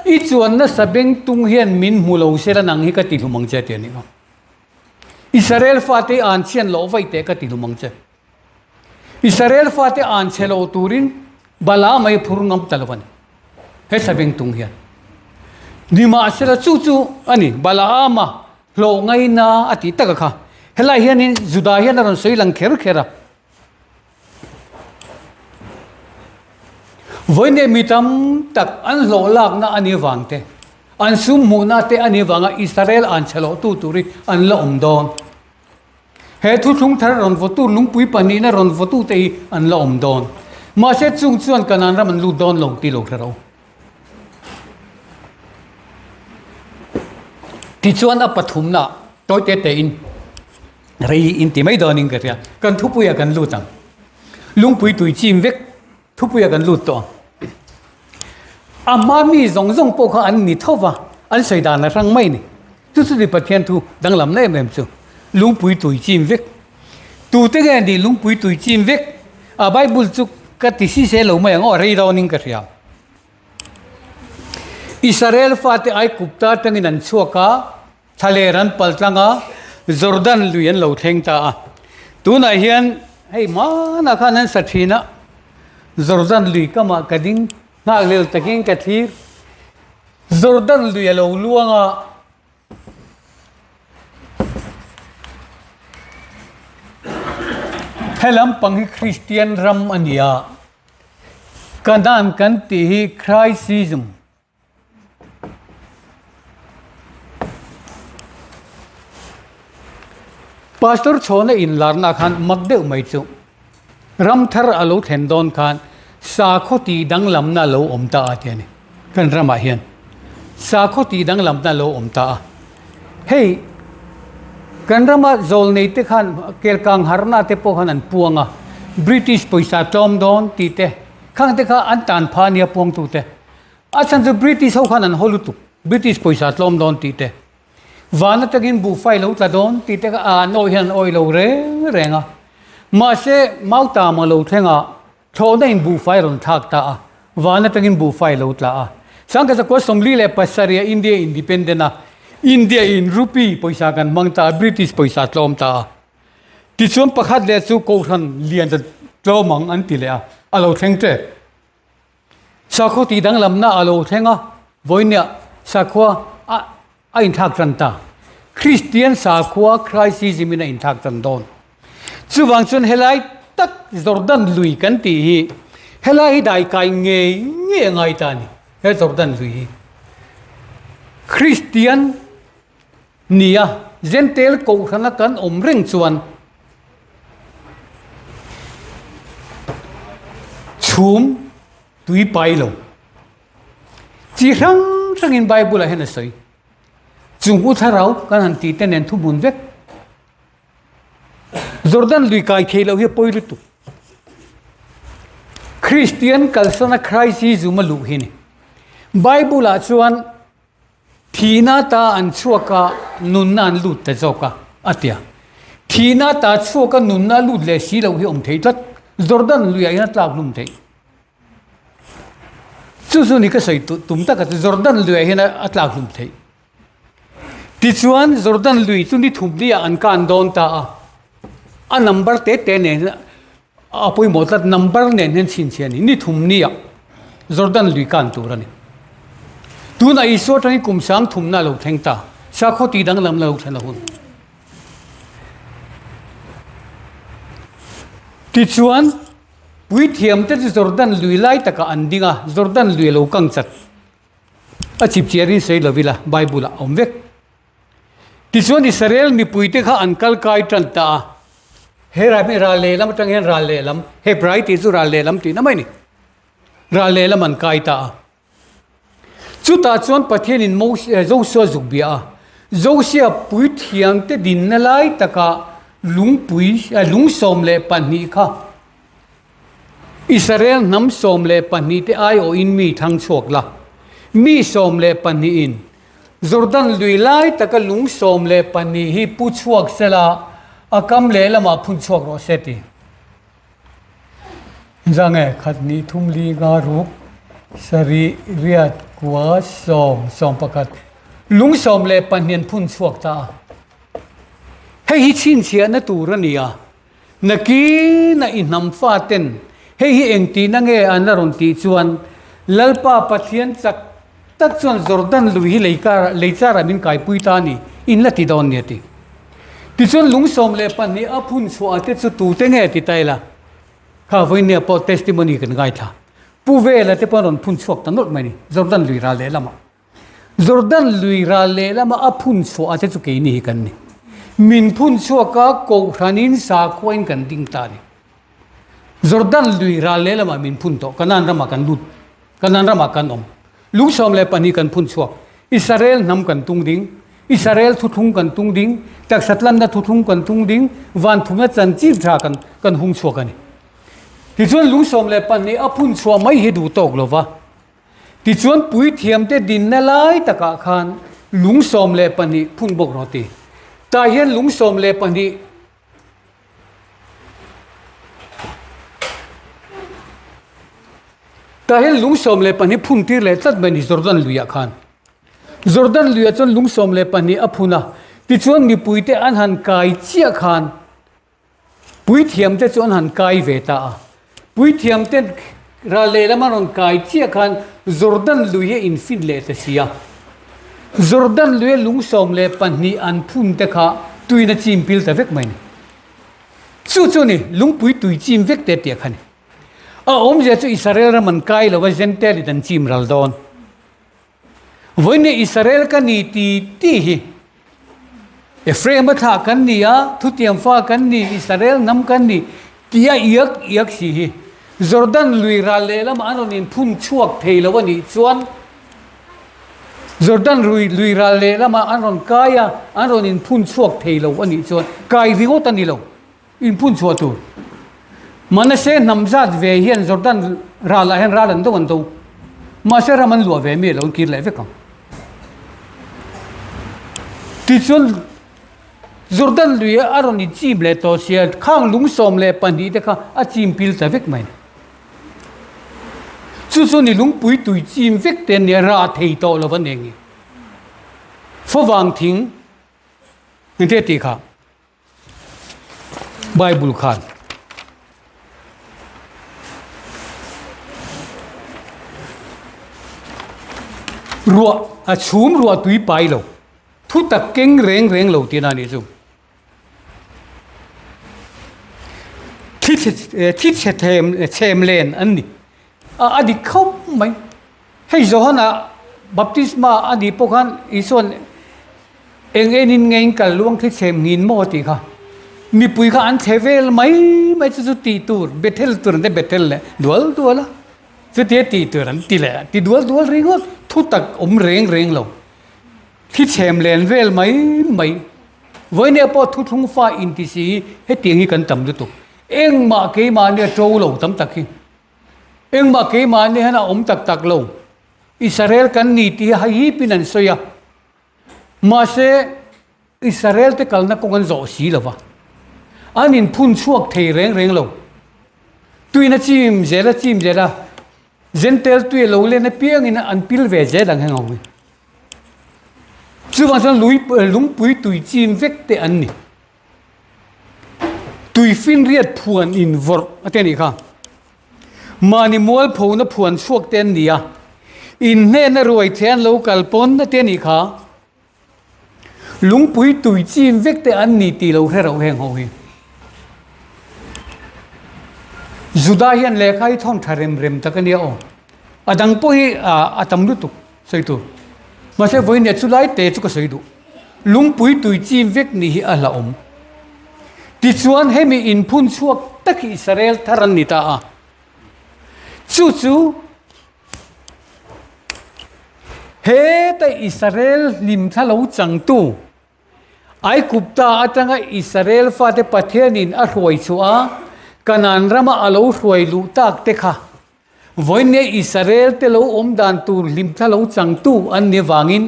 I chuanna sabeng tung hian min hmu lo sela nang hi ka ti hlum ang che ti a nih kha. Israel fate i an chhian loh vaih teh ka ti hlum ang che. Israel fate an chhe lo turin Balaam a i phur ngam ta lo a ni. He sabeng tung hian. Nimahsela chu chu a ni Balaama hlawh ngaina a tih taka kha. Helai hianin Juda hian a rawn sawi lang kher kher a. Vawiin mi tam tak an hlawh lakna a nih vang te, an sum hmuhna te a nih vanga Israel an chhe loh tu tur hi an la awm dawn. He thuthlung thar rawn vawtu lungpui pahnihna rawn vawtu te hi an la awm dawn. Mahse chung chuan Kanaan ram an lut dawn lo tih lo hre ro. Tichuan a pathumna tawi te tein Rei in ti mai dawnin ka hria. Kan thupuiah kan lut ang. Lungpui tui chim vek thupuiah kan lut tawh ang. A hma mi zawng zawng pawh kha an ni tho va, an sawi dan a hrang mai ni. Chu chu ni Pathian thu danglamna em em chu. Lungpui tui chim vek. Tute nge ni lungpui tui chim vek? A Bible chu ka ti si se lo mai ang aw, rei dawnin ka hria. Israel fate Aigupta atangin an chhuak a. Thlaler an pal tlang a, Jordan lui an lo thleng ta a. Tunah hian hei hmanah khan an sa thin a, Jordan lui kamah ka ding nghak lel takin ka thlir. Jordan lui a lo luang a. He lampang hi Kristian ram a ni a, Kanaan kan tih hi Christism. Pastor chhawna inlarna khan mak deuh mai chu ram thar a lo thlen dawn khan sakhaw tih danglamna a lo awm ta a ti a ni. Kan ramah hian sakhaw tih danglamna a lo awm ta a. Hei kan rama zawlnei te khan kelkang harna te pawh khan an puang a, British pawisa tlawm dawn tih te khang te kha an tan phah a nia puangtute. A chhan chu British ho khan an haw lutuk, British pawisa tlawm dawn tih te, van atangin buhfai lo tla dawn tih te kha an awih hian an awih lo reng reng a. Mahse, Mautam a lo thleng a, thlawhna in buhfai rawn thlak ta a, van atangin buhfai lo tla a. Sangkazakua 47 a India independent a, India in rupee pawisa kan hmang ta a, British pawisa tlawm ta a. Tichuan pakhat leh chu Kohhran lian ta tlawm ang an ti leh a, a lo thleng tep. Sakhaw tih danglamna a lo thleng a, vawinia sakhua a a inthlak tan ta. Kristian sakhua Christism in a inthlak tan dawn. Chuvang chuan helai tak Jordan lui kan tih hi helai hi daikai ngei ngei a ngai ta a ni, he Jordan lui hi. Kristian nia Jentail kohhrana kan awm reng chuan Chhum tui pai lo. Chi hrang hrangin Bible ah hian a sawi. Chung u thlarau kan han tih te nen thuhmun vek. Jordan lui kai thei loh hi a pawi lutuk. Kristian kalsana Christism a luh hi ni. Bible ah chuan Thihna ta an chhuak a, nunna an lut ta zawk a, a ti a. Thihna ta chhuak a, nunna a lut leh si loh hi awm thei tlat. Jordan luiah hian a tlak hlum theih. Chu chu ni ka sawi tum tak a chu Jordan luiah hian a tlak hlum theih. Tichuan Jordan lui chu ni thum ni ah an kan dawn ta a, a number te te nen a pawimawh tlat number nen hian chhinchhiah a ni. Ni thum ni ah Jordan lui kan tur a ni. Tunah Isua atangin kum sang thumna a lo thleng ta. Sakhaw tih danglam la lo thlen a hun. Tichuan, puithiamte chu Jordan lui lai takah an ding a, Jordan lui a lo kang chat. A chipchiarin sawi lo ila, Bible ah a awm vek. Tichuan Israel mipuite kha an kal kai tan ta a, he ram hi ral lehlam atang hian ral lehlam, Hebrai tih chu ral lehlam tihna mai a ni, ral lehlam an kai ta a. Chutah chuan Pathianin Mose, Josua zuk bia a, Josia puithiamte dinna lai takah lungpui, lung 12 kha Israel hnam 12 te aiawhin mi thlang chhuak la, mi 12 in Jordan lui lai taka lung 12 hi pu chhuak sela, a kam lehlamah phun chhuak rawh se ti. Zange khat hnih thum li nga ruk sarih riat kua sawm 11 lung 12 an phun chhuak ta a. Hei hi chhinchhiahna tur a ni a, nakina i hnam faten hei hi engtihna nge an la rawn tih chuan Lalpa Pathian chak tak chuan Jordan lui hi lei kar lei charah min kaipui ta a ni, in la ti dawn ni a ti. Tichuan lung 12 a phun chhuah te chu tute nge ti ta ila? Kha vawinia pawh testimony kan ngaithla. Pu Vela te pawh an rawn phun chhuak ta nawlh mai ni, Jordan lui ral lehlamah. Jordan lui ral lehlamah a phun chhuah te chu keini hi kan ni. Min phun chhuak a, Kohhranin sakhuain kan ding ta a ni. Jordan lui ral lehlamah min phun tawh, Kanaan ramah kan lut, Kanaan ramah kan awm. Lung 12 kan phun chhuak. Israel hnam kan tung ding, Israel thuthlung kan tung ding, taksa tlanna thuthlung kan tung ding, van thumna chanchin tha kan kan hung chhuak a ni. Tichuan lung 12 a phun chhuah mai hi duh tawk lo va. Tichuan puithiamte dinna lai takah khan lung 12 phun bawk rawh ti. Tah hian lung 12 Tah hian lung 12 phun tir leh tlat mai a ni Jordan luiah khan. Jordan luiah chuan lung 12 a phun a, tichuan mipuite an han kai chiah khan puithiamte chu an han kai ve ta a. Puithiamte ral lehlam an rawn kai chiah khan Jordan lui hi a infin leh ta si a. Jordan luia lung 12 an phun te kha tuin a chim pil ta vek mai a ni. Chu chu a ni, lungpui tui chim vek te tih kha a ni. A awmzia chu Israel ram an kai lo va, Gentile in an chim ral dawn. Vawiin Israel ka ni ti ti hi Ephraim a thlah kan ni a, thutiam fa kan ni, Israel hnam kan ni tia iak iak si hi Jordan lui ral lehlamah an rawn inphun chhuak thei lo a nih chuan Jordan lui lui ral lehlamah an rawn kai a, an rawn inphun chhuak thei lo a nih chuan kai ringawt a ni lo, inphun chhuah tur. Manase hnam zat ve hian Jordan ralah hian ral an do an do. Mahse ram an luah ve mi a lo kir leh vek ang. Tichuan Jordan lui a rawn inchim leh tawh sia khang lung 12 te kha a chim pil ta vek mai. Chu chu ni lungpui tui chim vek te nia rah thei tawh lo a ni. Favang thing engte tih kha Bible khan ruah a chhum ruah tui pai lo thu tak keng reng reng lo tihna a nih chu. Thi thi chhe them chhem len an ni a a dik khawp mai. Hei Johana baptisma a nih pawh khan Isua'n eng enin nge in kal luang thli chhem nghin maw tih kha mipui kha an thle vel mai mai chu chu tih tur Bethel tur an ti Bethel leh dual dual a chutia tih tur an ti leh ti dual dual ringawt thu tak awm reng reng lo thli chhem len vel mai mai vawinia pawh thuthlung fa inti si hi hetiang hi kan tam lutuk engmah keimahni a to lo tam tak hi. Engmah keimahni hian a awm tak tak lo. Israel kan ni tih hi haihipin an sawi a. Mahse, Israel te kalna kawng an zawh si lo va. An inphun chhuak thei reng reng lo. Tuin a chim zel a chim zel a, Gentile tui a lo len apiangin an pil ve zel ang heng ho hi. Chuvang chuan lui lungpui tui chim vek te an ni. Tuifinriat phuan in vawrh a ti a nih kha. Mahni mualphona phuan chhuak te an ni a, in hnena ruai thei an lo kal pawn a ti a nih kha. Lungpui tui chin vek te an ni tih lo hre rauh heng ho hi. Juda hian lehkha hi thawn tha rem rem tak a nia aw. A dang pawh hi a tam lutuk sawi tur. Mahse vawiin chu lai te chu ka sawi duh. Lungpui tui chim vek ni hi a hlauhawm. Tichuan hemi inphun chhuak tak hi Israel thar an ni ta a. Chu chu heta Israel hlimthla lo changtu Aigupta atanga Israel fate Pathianin a hruai chhuah a, Kanaan rama a lo hruai luh tak te kha Vawiin Israel te lo awm dan tur hlimthla lo changtu an ni avangin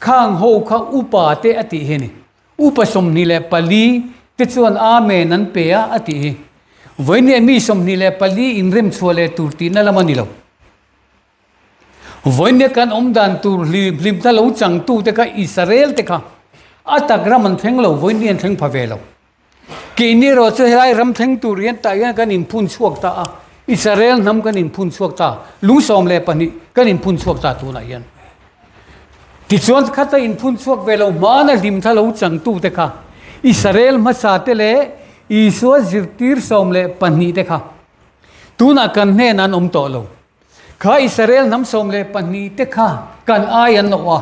khang ho kha upa te a tih hi a ni. Upa 24 te chuan Amen an pe a a tih hi. Vawinia mi 24 inrem chhuah leh tur tihna lam a ni lo. Vawinia kan awm dan tur hlim hlimna lo changtute kha Israel te kha a tak ram an thleng lo, vawinia an thleng pha ve lo. Keini erawh chu helai ram thleng tur hian tah hian kan inphun chhuak ta a, Israel hnam kan inphun chhuak ta, lung 12 kan inphun chhuak ta tunah hian. Tichuan khata inphun chhuak ve lo hmana hlimthla lo changtute kha Israel hmasa te leh Isua zirtir 12 te kha tunah kan hnenah an awm tawh lo. Kha Israel hnam 12 te kha kan ai an awh a.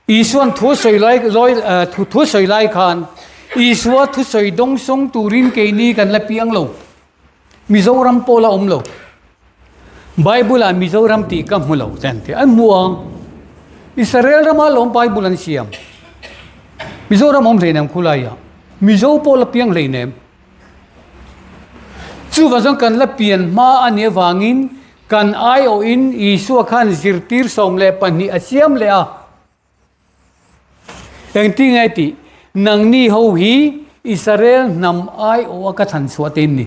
Isuan thu sawi lai lawi thu thu sawi lai khan Isua thu sawi dawng sawng turin keini kan la piang lo. Mizoram pawh la awm lo. Bible ah Mizoram tih ka hmu lo ten tih an hmu ang. Israel rama lawm Bible an siam. Mizoram awm hleinem khulai ah. Mizo pawh la piang hleinem. Chuvang chuan kan la pian hma a nih avangin kan aiawhin Isua khan zirtir 12 a siam leh a. Engtin nge tih? Nangni ho hi Israel hnam aiawh a ka thlan chhuah te in ni.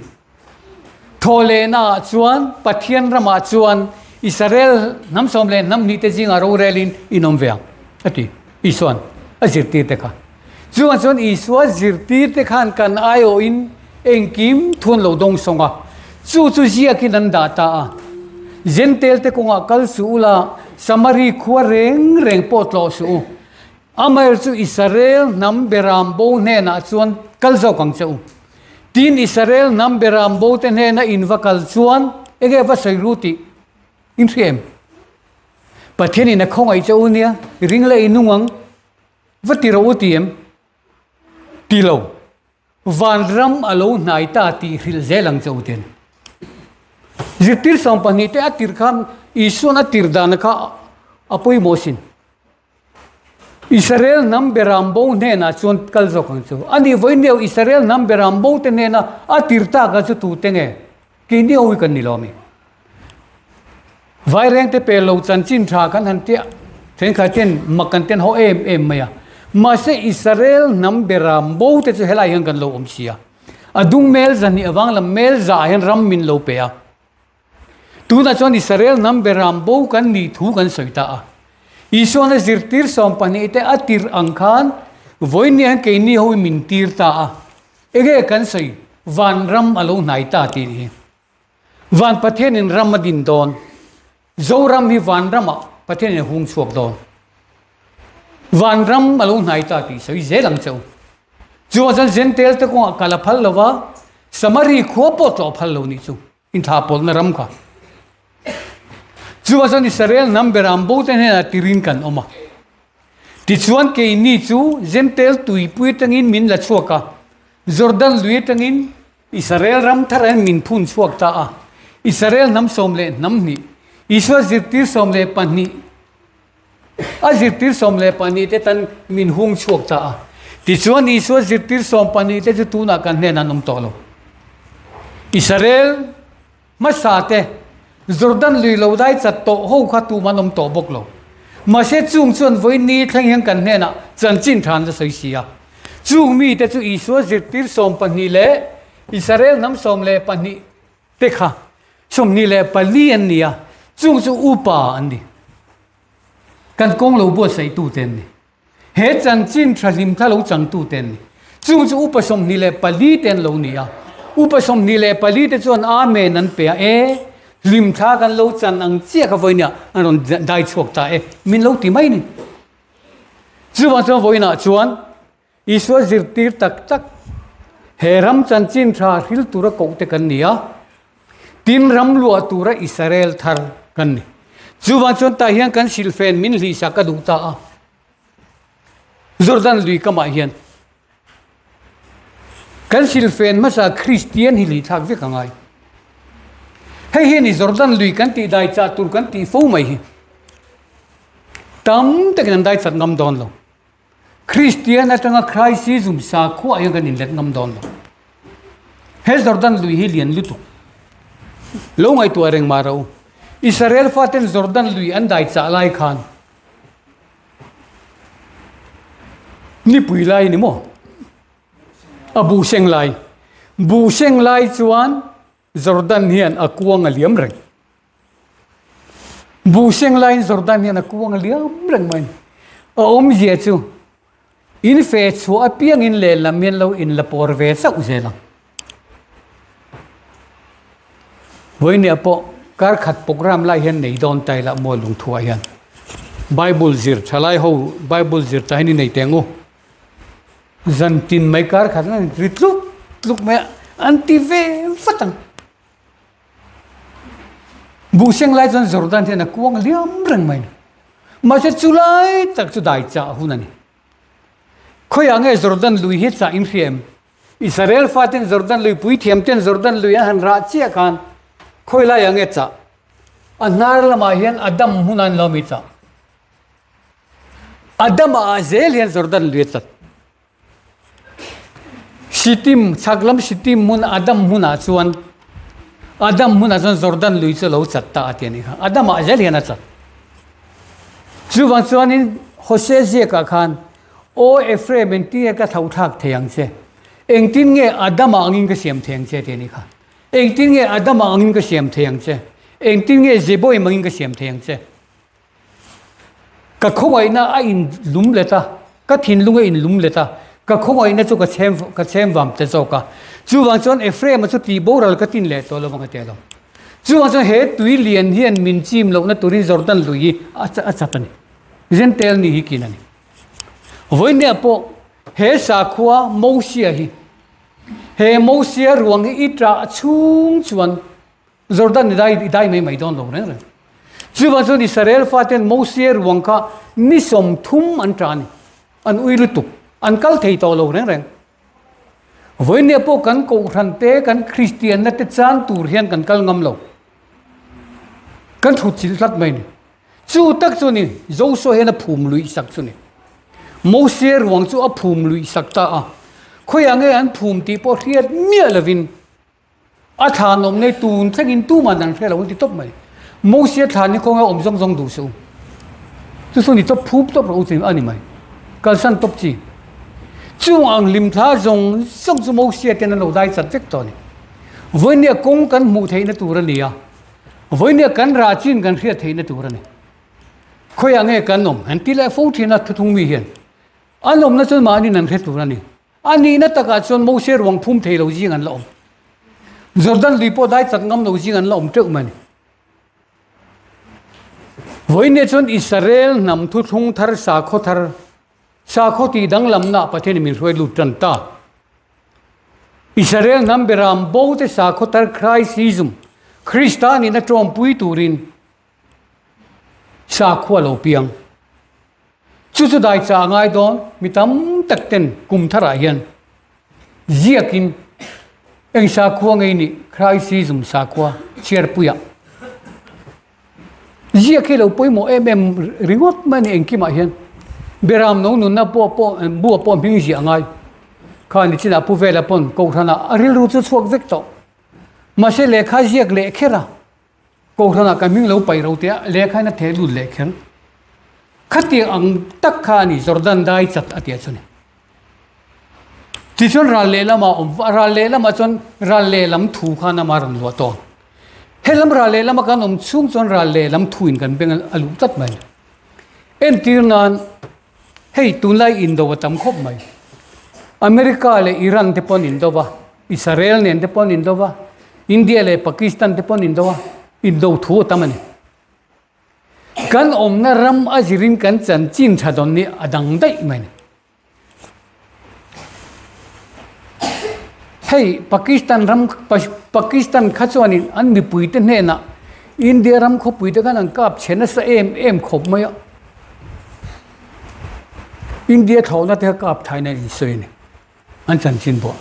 Thawhlehna ah chuan Pathian ramah chuan Israel hnam sawm leh hnam hnih te zingah rorelin in awm ve ang a ti Isua'n a zirtir te kha. Chuvang chuan Isua zirtir te khan kan aiawhin engkim thu an lo dawng sawng a, chu chu ziakin an dah ta a. Jentail te kawngah kal suh ula, Samari khua reng reng pawh tlawh suh u. Amaherawhchu chu Israel hnam beram bo hnenah chuan kal zawk ang che u. Tin, Israel hnam beram bo te hnena in va kal chuan enge va sawi ru tih in hria em? Pathianin a khawngaih che u nia, ring leh i nung ang. Va ti rawh u ti em? Ti lo. Vanram a lo hnai ta tih hrilh zel ang che u ten. Zirtir 12 te a tir khan Isuan a tir dan kha a pawimawh sin. Israel hnam beram bo hnenah chuan kal zawk ang chu. Ani vawiin Israel hnam beram bo te hnena a tir tak a chu tu te nge? Keini ho hi kan ni lo ami? Vairengte pel lo chanchin tha kan han tia thenkhat ten mak kan ten ho em em mai a. Mahse Israel hnam beram bo te chu helai hian kan lo awm si a. A dung mel zahnih avang lam mel zah hian ram min lo pe a. Tunah chuan Israel hnam beram bo kan nih thu kan sawi ta a. Isuan a zirtir 12 te a tirh ang khan vawiin hian keini ho hi min tir ta a. Enge kan sawi vanram a lo hnai ta tih hi. Van Pathianin ram a din dawn. Zoram hi vanramah Pathianin a hung chhuak dawn. Vanram a lo hnai ta tih sawi zel ang che u. Chuvang chuan Jentail te kawngah kal a phal lo va, Samari khua pawh tlawh phal lo nih chu inthlah pawlhna ram kha. Chuvang chuan Israel hnam beram bo te hnenah tirin kan awm a. Tichuan keini chu Jentail tuipui atangin min la chhuak a, Jordan lui atangin Israel ram thar hian min phun chhuak ta a. Israel hnam sawm leh hnam hnih, Isua zirtir 12, a zirtir 12 te tan min hung chhuak ta a. Tichuan Isua zirtir 12 te chu tunah kan hnenah an awm tawh lo. Israel hmasa te Jordan lui lo dai chat tawh ho kha tumah an awm tawh bawk lo. Mahse chung chuan vawiin ni thleng hian kan hnenah chanchin tha an la sawi si a. Chung mite chu Isua zirtir 12 leh Israel hnam 12 te kha 24 an ni a, chung chu upa an ni. Kan kawng lo buatsaihtu te an ni. He chanchin tha hlim kha lo changtu te an ni. Chung chu upa 24 te an lo ni a. Upa 24 te chuan Amen an pe a, e hlim thla kan lo chan ang chiah kha vawiinah an rawn dai chhuak ta e, min lo ti mai ni. Chuvang chuan vawiinah chuan Isua zirtir tak tak he ram chanchin tha hril tura koh te kan ni a, tin ram luah tura Israel thar kan ni. Chuvang chuan tah hian kan silfen min hlihsak a duh ta a. Jordan lui kamah hian kan silfen hmasa Kristian hi lui thlak vek a ngai. Hei hi ni Jordan lui kan tih dai chah tur kan tih fo mai hi. Tam takin an dai chat ngam dawn lo. Kristian atanga Christism sakhuaah hian kan inlet ngam dawn lo. He Jordan lui hi lian lutuk. Lo ngaihtuah reng mah ro. Israel faten Jordan lui an dai chah lai khan nipui lai ni maw? A bu seng lai. Buh seng lai chuan Jordan hian a kuang a liam reng. Buh seng laiin Jordan hian a kuang a liam reng mai a ni. A awmzia chu in fe chhuah apiangin lehlam hian lo in la pawr ve chauh zel ang. Vawinia pawh kar khat program lai hian nei dawn ta ila maw lungthuah hian Bible zir thalai ho Bible zir ta hian i nei teng u. Zan tin mai kar khat an ri tluk tluk mai a, an ti ve vat ang. Buh seng lai chuan Jordan hian a kuang liam reng mai a ni. Mahse chu lai tak chu dai chah hun a ni. Khawiah nge Jordan lui hi chah in hria em? Israel faten Jordan lui puithiam ten Jordan lui an han rah chiah khan khawi laiah nge chah? A hnar lamah hian a dam hmunah an lo mi chah. A damah ah zel hian Jordan lui a chat. Shittim, chhak lam Shittim hmun a dam hmunah chuan a dam hmunah chuan Jordan lui chu a lo chat ta a ti a nih kha. A damah zel hian a chat. Chuvang chuanin Hosea ziakah khan Aw Ephraim engtin nge ka thlauhthlak thei ang che? Engtin nge Adama angin ka siam thei ang che? ti a nih kha. Engtin nge Adama angin ka siam thei ang che? Engtin nge Zeboim angin ka siam thei ang che? Ka khawngaihna a in lum let a, ka thinlung a in lum let a, ka khawngaihna chu ka chhem ka chhem vam ta zawk a. Chuvang chuan Ephraim-a chu tih boral ka tin leh tawh lo ang a ti a lo. Chuvang chuan he tui lian hian min chim lohna turin Jordan lui hi a chat a ni. Zentel ni hi kin a ni. Vawinia pawh he sakhua Mosia hi, he Mosia ruang hi i ṭah chhung chuan Jordan i dai i dai mai mai dawn lo reng reng. Chuvang chuan Israel faten Mosia ruang kha ni 30 an ṭah a ni. An ui lutuk, an kal thei tawh lo reng reng. Vawinia pawh kan kohhran te, kan Kristianna te chan tur hian kan kal ngam lo. Kan thut chilh tlat mai a ni. Chu tak chu ni, Joshua hian a phum luih sak chu ni. Mosia ruang chu a phum luih sak ta a. Khawiah nge an phum tih pawh hriat miah lovin a thlan awm nei tun thlengin tuman an hre lo an ti tawp mai. Mosia thlan hi khawnge awm zawng zawng duh suh u. Chu chu ni tawp phum tawp rawh u chu a ni mai. Kalsan tawp chi. Chung ang hlim thla zawng zawng chu Mosia ten an lo dai chat vek tawh a ni. Vawinia kawng kan hmuh theihna tur a ni a. Vawinia kan rah chin kan hriat theihna tur a ni. Khawiah nge kan awm? An ti leh fo thin a thuthung mi hian. An awmna chuan mahni an hre tur a ni. A nihna takah chuan Mose ruang phum thei lo zing an la awm. Jordan lui pawh dai chak ngam lo zing an la awm teuh mai a ni. Vawinia chuan Israel hnam thuthlung thar sakhaw thar, sakhaw tih danglamna Pathian in min hruai lut tan ta. Israel hnam beram bo te sakhaw thar Christism, Krista nihna tawmpui turin sakhua lo piang. Chu chu dai cha a ngai dawn, mi tam tak ten kum tharah hian ziakin eng sakhua ngei nih Christism sakhua chhiarpuiah Ziak hi lo pawimawh em em ringawt mai a ni engkimah hian. Beram no nunna pawh pawh bua pawh hming ziah a ngai. Kha ni chinah Pu Vela pawn Kohhranah a rilru chu chhuak vek tawh. Mahse lehkha ziak leh kher a, Kohhranah ka hming lo paih ro teh a, lehkha in a theh lut leh kher. Khatiang ang tak kha a ni Jordan dai chat a tih ah chuan. Tichuan ral lehlamah awm ral lehlamah chuan ral lehlam thu khan ama rawn luah tawh ang. Helam ral lehlama kan awm chhung chuan ral lehlam thuin kan beng a luh tlat mai. Entir nan hei tunlai indo a tam khawp mai. America leh Iran te pawh an indo va, Israel nen te pawh an indo va, India leh Pakistan te pawh an indo a, indo thu a tam a ni. Kan awmna ram a zirin kan chanchin tha dawn hi a dang daih mai a ni. Hei Pakistan ram Pakistan kha chuanin an mipuite hnenah India ram khawpuite khan an kap chhe nasa em em khawp mai a. India thlawhna te kha kap thain an insawi a ni. An chanchin pawh.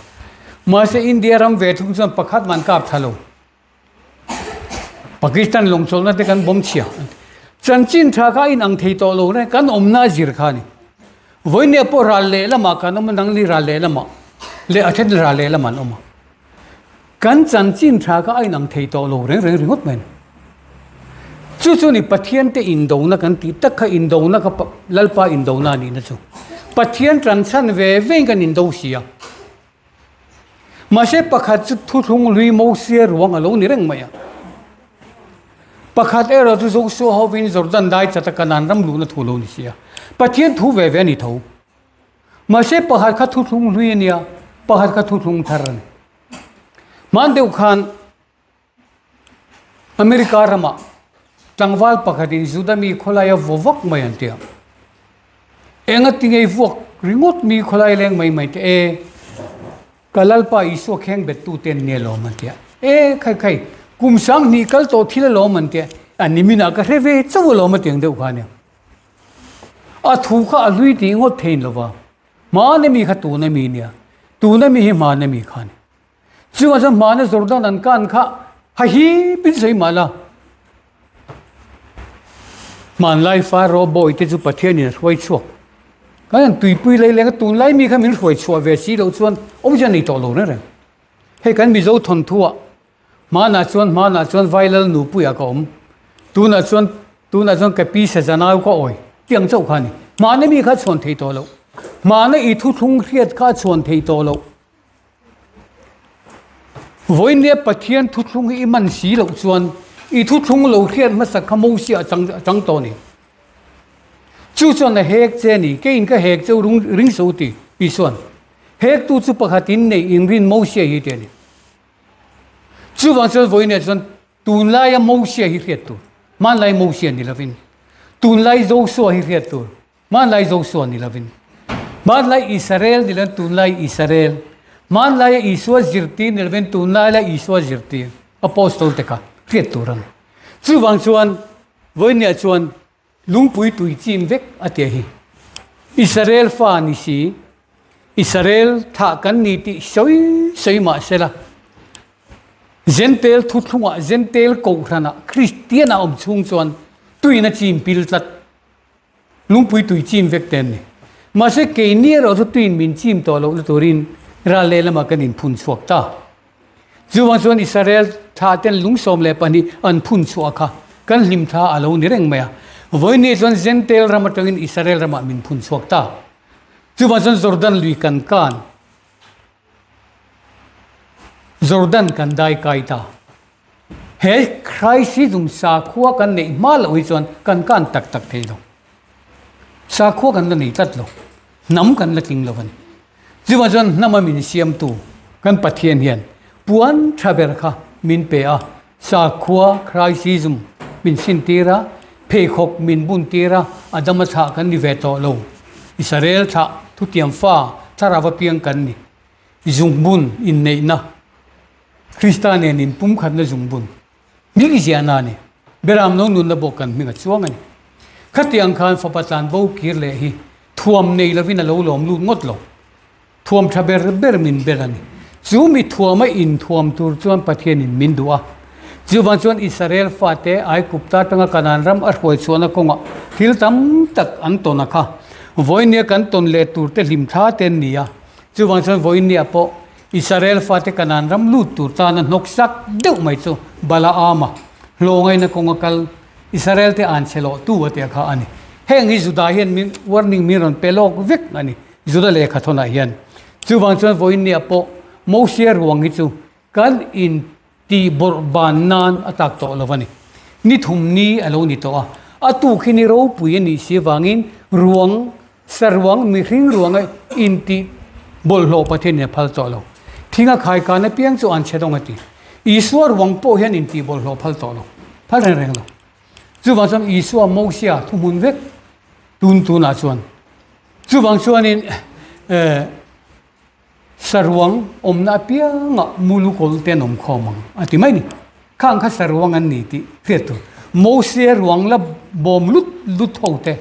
Mahse India ram ve thung chuan pakhat mah an kap tha lo. Pakistan lawngchawlhna te kan bawm chhia. Chanchin tha kha a inang thei tawh lo reng, kan awmna a zir kha a ni. Vawinia pawh ral lehlamah kan awm a, nangni ral lehlamah leh a then ral lehlamah an awm a. Kan chanchin tha kha a inang thei tawh lo reng reng ringawt mai a ni. Chu chu ni Pathian te indona kan tih tak kha indona kha Lalpa indona a nihna chu. Pathian tanchhan ve vein kan indo si a. Mahse pakhat chu thuthlung hlui Mosia ruang a lo ni reng mai a. Pakhat erawh chu Joshua hovin Jordan dai chata Kanaan ram luhna thu lo ni si a. Pathian thu ve ve a ni tho. Mahse pakhat kha thuthlung hlui a nia, pakhat kha thuthlung thar a ni. Hman deuh khan America ramah tlangval pakhatin Juda mi khawlaia vaw vak mai an ti a. Enga tingei vuak ringawt mi khawlai leng mai mai te e, ka Lalpa Isua kheng bet tu ten nia lawm an ti a. E khai khai, kum 2000 kal tawh thil a lawm an ti a, a niminah ka hre ve chauh a lawm a tiang deuh kha nia. A thu kha a hlui tih ngawt thein lova, hmana mi kha tuna mi nia, tuna mi hi hmana mi kha ni. Chungah chuan hmana Jordan an kan kha ha hi pin sawi mah la. Hmanlai Pharaoh bawi te chu Pathianin a hruai chhuak. Kan han tuipui lei leng a, tunlai mi kha min hruai chhuah ve si loh chuan awmzia nei tawh lo reng reng. Hei kan Mizo thawnthuah hmanah chuan hmanah chuan Vailal nupuiah ka awm, tunah chuan tunah chuan ka pi Sazanau ka awi tih ang chauh kha a ni. Hmana mi kha a chhuan thei tawh loh. Hmana i thuthlung hriat kha a chhuan thei tawh loh. Vawinia Pathian thuthlung hi i man si loh chuan i thuthlung lo hriat hmasa kha Mosia a chang a chang tawh a ni. Chu chuan a hek che a ni, keiin ka hek cheu rung ring so ti Isua'n. Hektu chu pakhatin neih inrin Mosia hi ti a ni. Chuvang chuan vawinia chuan tunlaia Mosia hi hriat tur, hmanlai Mosia ni lovin, tunlai Joshua hi hriat tur, Hmanlai Joshua ni lovin, hmanlai Israel ni lovin tunlai Israel, hmanlaia Isua zirtir ni lovin tunlaia Isua zirtir, Apostle te kha hriat tur a ni. Chuvang chuan vawinia chuan lungpui tui chim vek a tia hi. Israel fa ni si, Israel thah kan ni tih sawi sawi mah sela, Jentail thuthlungah, Jentail kohhranah, Kristian a awm chhung chuan tuina chim pil tlat. Lungpui tui chim vek te an ni. Mahse keini erawh chu tuin min chim tawh lohna turin ral lehlamah kan inphun chhuak ta. Chuvang chuan Israel thla ten lung 12 an phun chhuah kha kan hlim thla a lo ni reng mai a. Vawiin chuan Jentail ram atangin Israel ramah min phun chhuak ta. Chuvang chuan Jordan lui kan kan. Jordan kan dai kai ta. He Christism sakhua kan neih hma loh hi chuan kan kan tak tak thei lo. Sakhua kan la nei tlat lo. Hnam kan la tling lo a ni. Chuvang chuan hnama min siamtu kan Pathian hian puan tha ber kha min pe a, sakhua Christism min sintir a, pheikhawk min buntir a, Adama thlah kan ni ve tawh lo. Israel thlah thutiam fa thlarau apiang kan ni. Zungbun inneihna Krista nen inpumkhatna zungbun hming ziahna a ni. Beram lo nunna bawk kan hming a chuang a ni. Khatiang khan fapa tlan bo kir leh hi thuam nei lovin a lo lawm lut ngawt lo. Thuam tha ber ber min bel a ni. Chu mi thuama inthuam tur chuan Pathianin min duh a. Chuvang chuan Israel fate Aigupta atanga Kanaan ram a hruai chhuahna kawngah thil tam tak an tawn a kha. Vawinia kan tawn leh turte hlim thla te an ni a. Chuvang chuan vawinia pawh Israel fate Kanaan ram lut tur tana hnawk sak deuh mai chu Balaama hlawngaina kawnga kal Israel te an chhe loh tu a tia kha a ni. Heng hi Juda hian min warning min rawn pe lawk vek a ni Juda lehkha thawnah hian. Chuvang chuan vawinia pawh Mosia ruang hi chu kan in tih bawrh ban nan a tak tawh lo a ni. Ni thum ni a lo ni tawh a, a tuk hi ni ropui a nih si avangin ruang, saruang, mihring ruanga intih bawlhhlawh Pathianin a phal tawh lo. Thinga khaikan apiang chu an chhe dawng a ti. Isua ruang pawh hian intih bawlhhlawh phal tawh lo, phal reng reng lo. Chuvang chuan Isua Mosia thuhmun vek tun tunah chuan. Chuvang chuanin eh Saruang awmna apiangah mulu kawl te an awm khawm ang a ti mai ni. Khang kha saruang an ni tih hriat tur. Mose ruang la bawm lut lut ho te,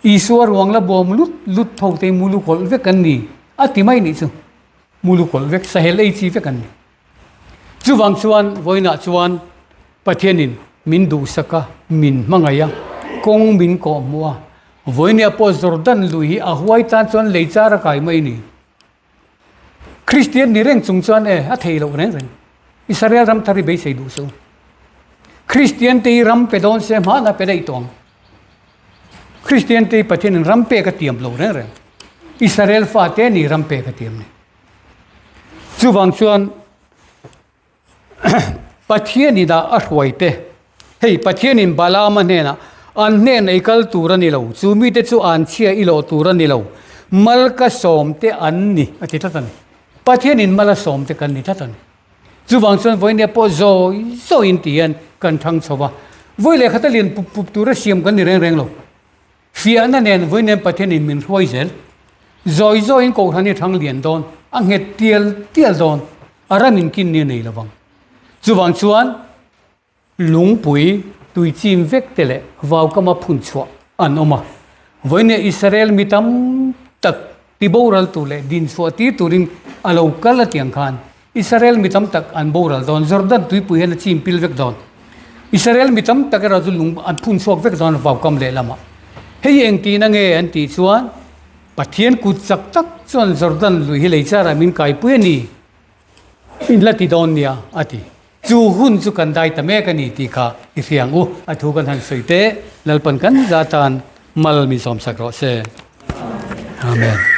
Isua ruang la bawm lut lut ho te mulu kawlh vek an ni a ti mai nih chu. Mulu kawlh vek, sahel ei chi vek an ni. Chuvang chuan vawiinah chuan Pathianin min duhsak a, min hmangaih a, kawng min kawhhmuh a. Vawinia pawh Jordan lui hi a huai tan chuan lei char a kai mai ni. Kristian ni reng chung chuan e, a thei loh reng reng. Israel ram thar hi beisei duh suh. Kristian te hi ram pe dawn se hmana pe daih tawh ang. Kristian te hi Pathianin ram pek a tiam lo reng reng. Israel fate ni ram pek a tiam ni. Chuvang chuan Pathianin a a hruai te, hei Pathianin Balaama hnenah an hnen ei kal tur a ni lo, chu mite chu an chhia i lawh tur a ni lo, mal ka sawm te an ni a ti tlat a ni. Pathianin mal a sawm te kan ni tlat a ni. Chuvang chuan vawinia pawh zawi zawiin ti hian kan thang chho va, vawi leh khata lian pup pup tura siam kan ni reng reng lo. Fiahna nen vawiin Pathianin min hruai zel. Zawi zawiin Kohhran hi thang lian dawn, a nghet tial tial dawn, a ram inkin ni a nei lovang. Chuvang chuan lungpui tui chim vek te leh vaukama phun chhuah an awm a. Vawiin Israel mi tam tak ti boral tur leh din chhuah tir turin a lo kal a tiang khan Israel mi tam tak an boral dawn, Jordan tuipui hian a chim pil vek dawn. Israel mi tam tak erawh chu lung an phun chhuak vek dawn vaukam lehlamah. Hei engtin a nge an tih chuan Pathian kut chak tak chuan Jordan lui hi lei charah min kaipui a ni, in la ti dawn nia a ti. Chu hun chu kan dai ta mek a ni tih kha i hria ang u. A thu kan han sawi teh, Lalpan kan za tan mal min sawmsak rawh se. Amen.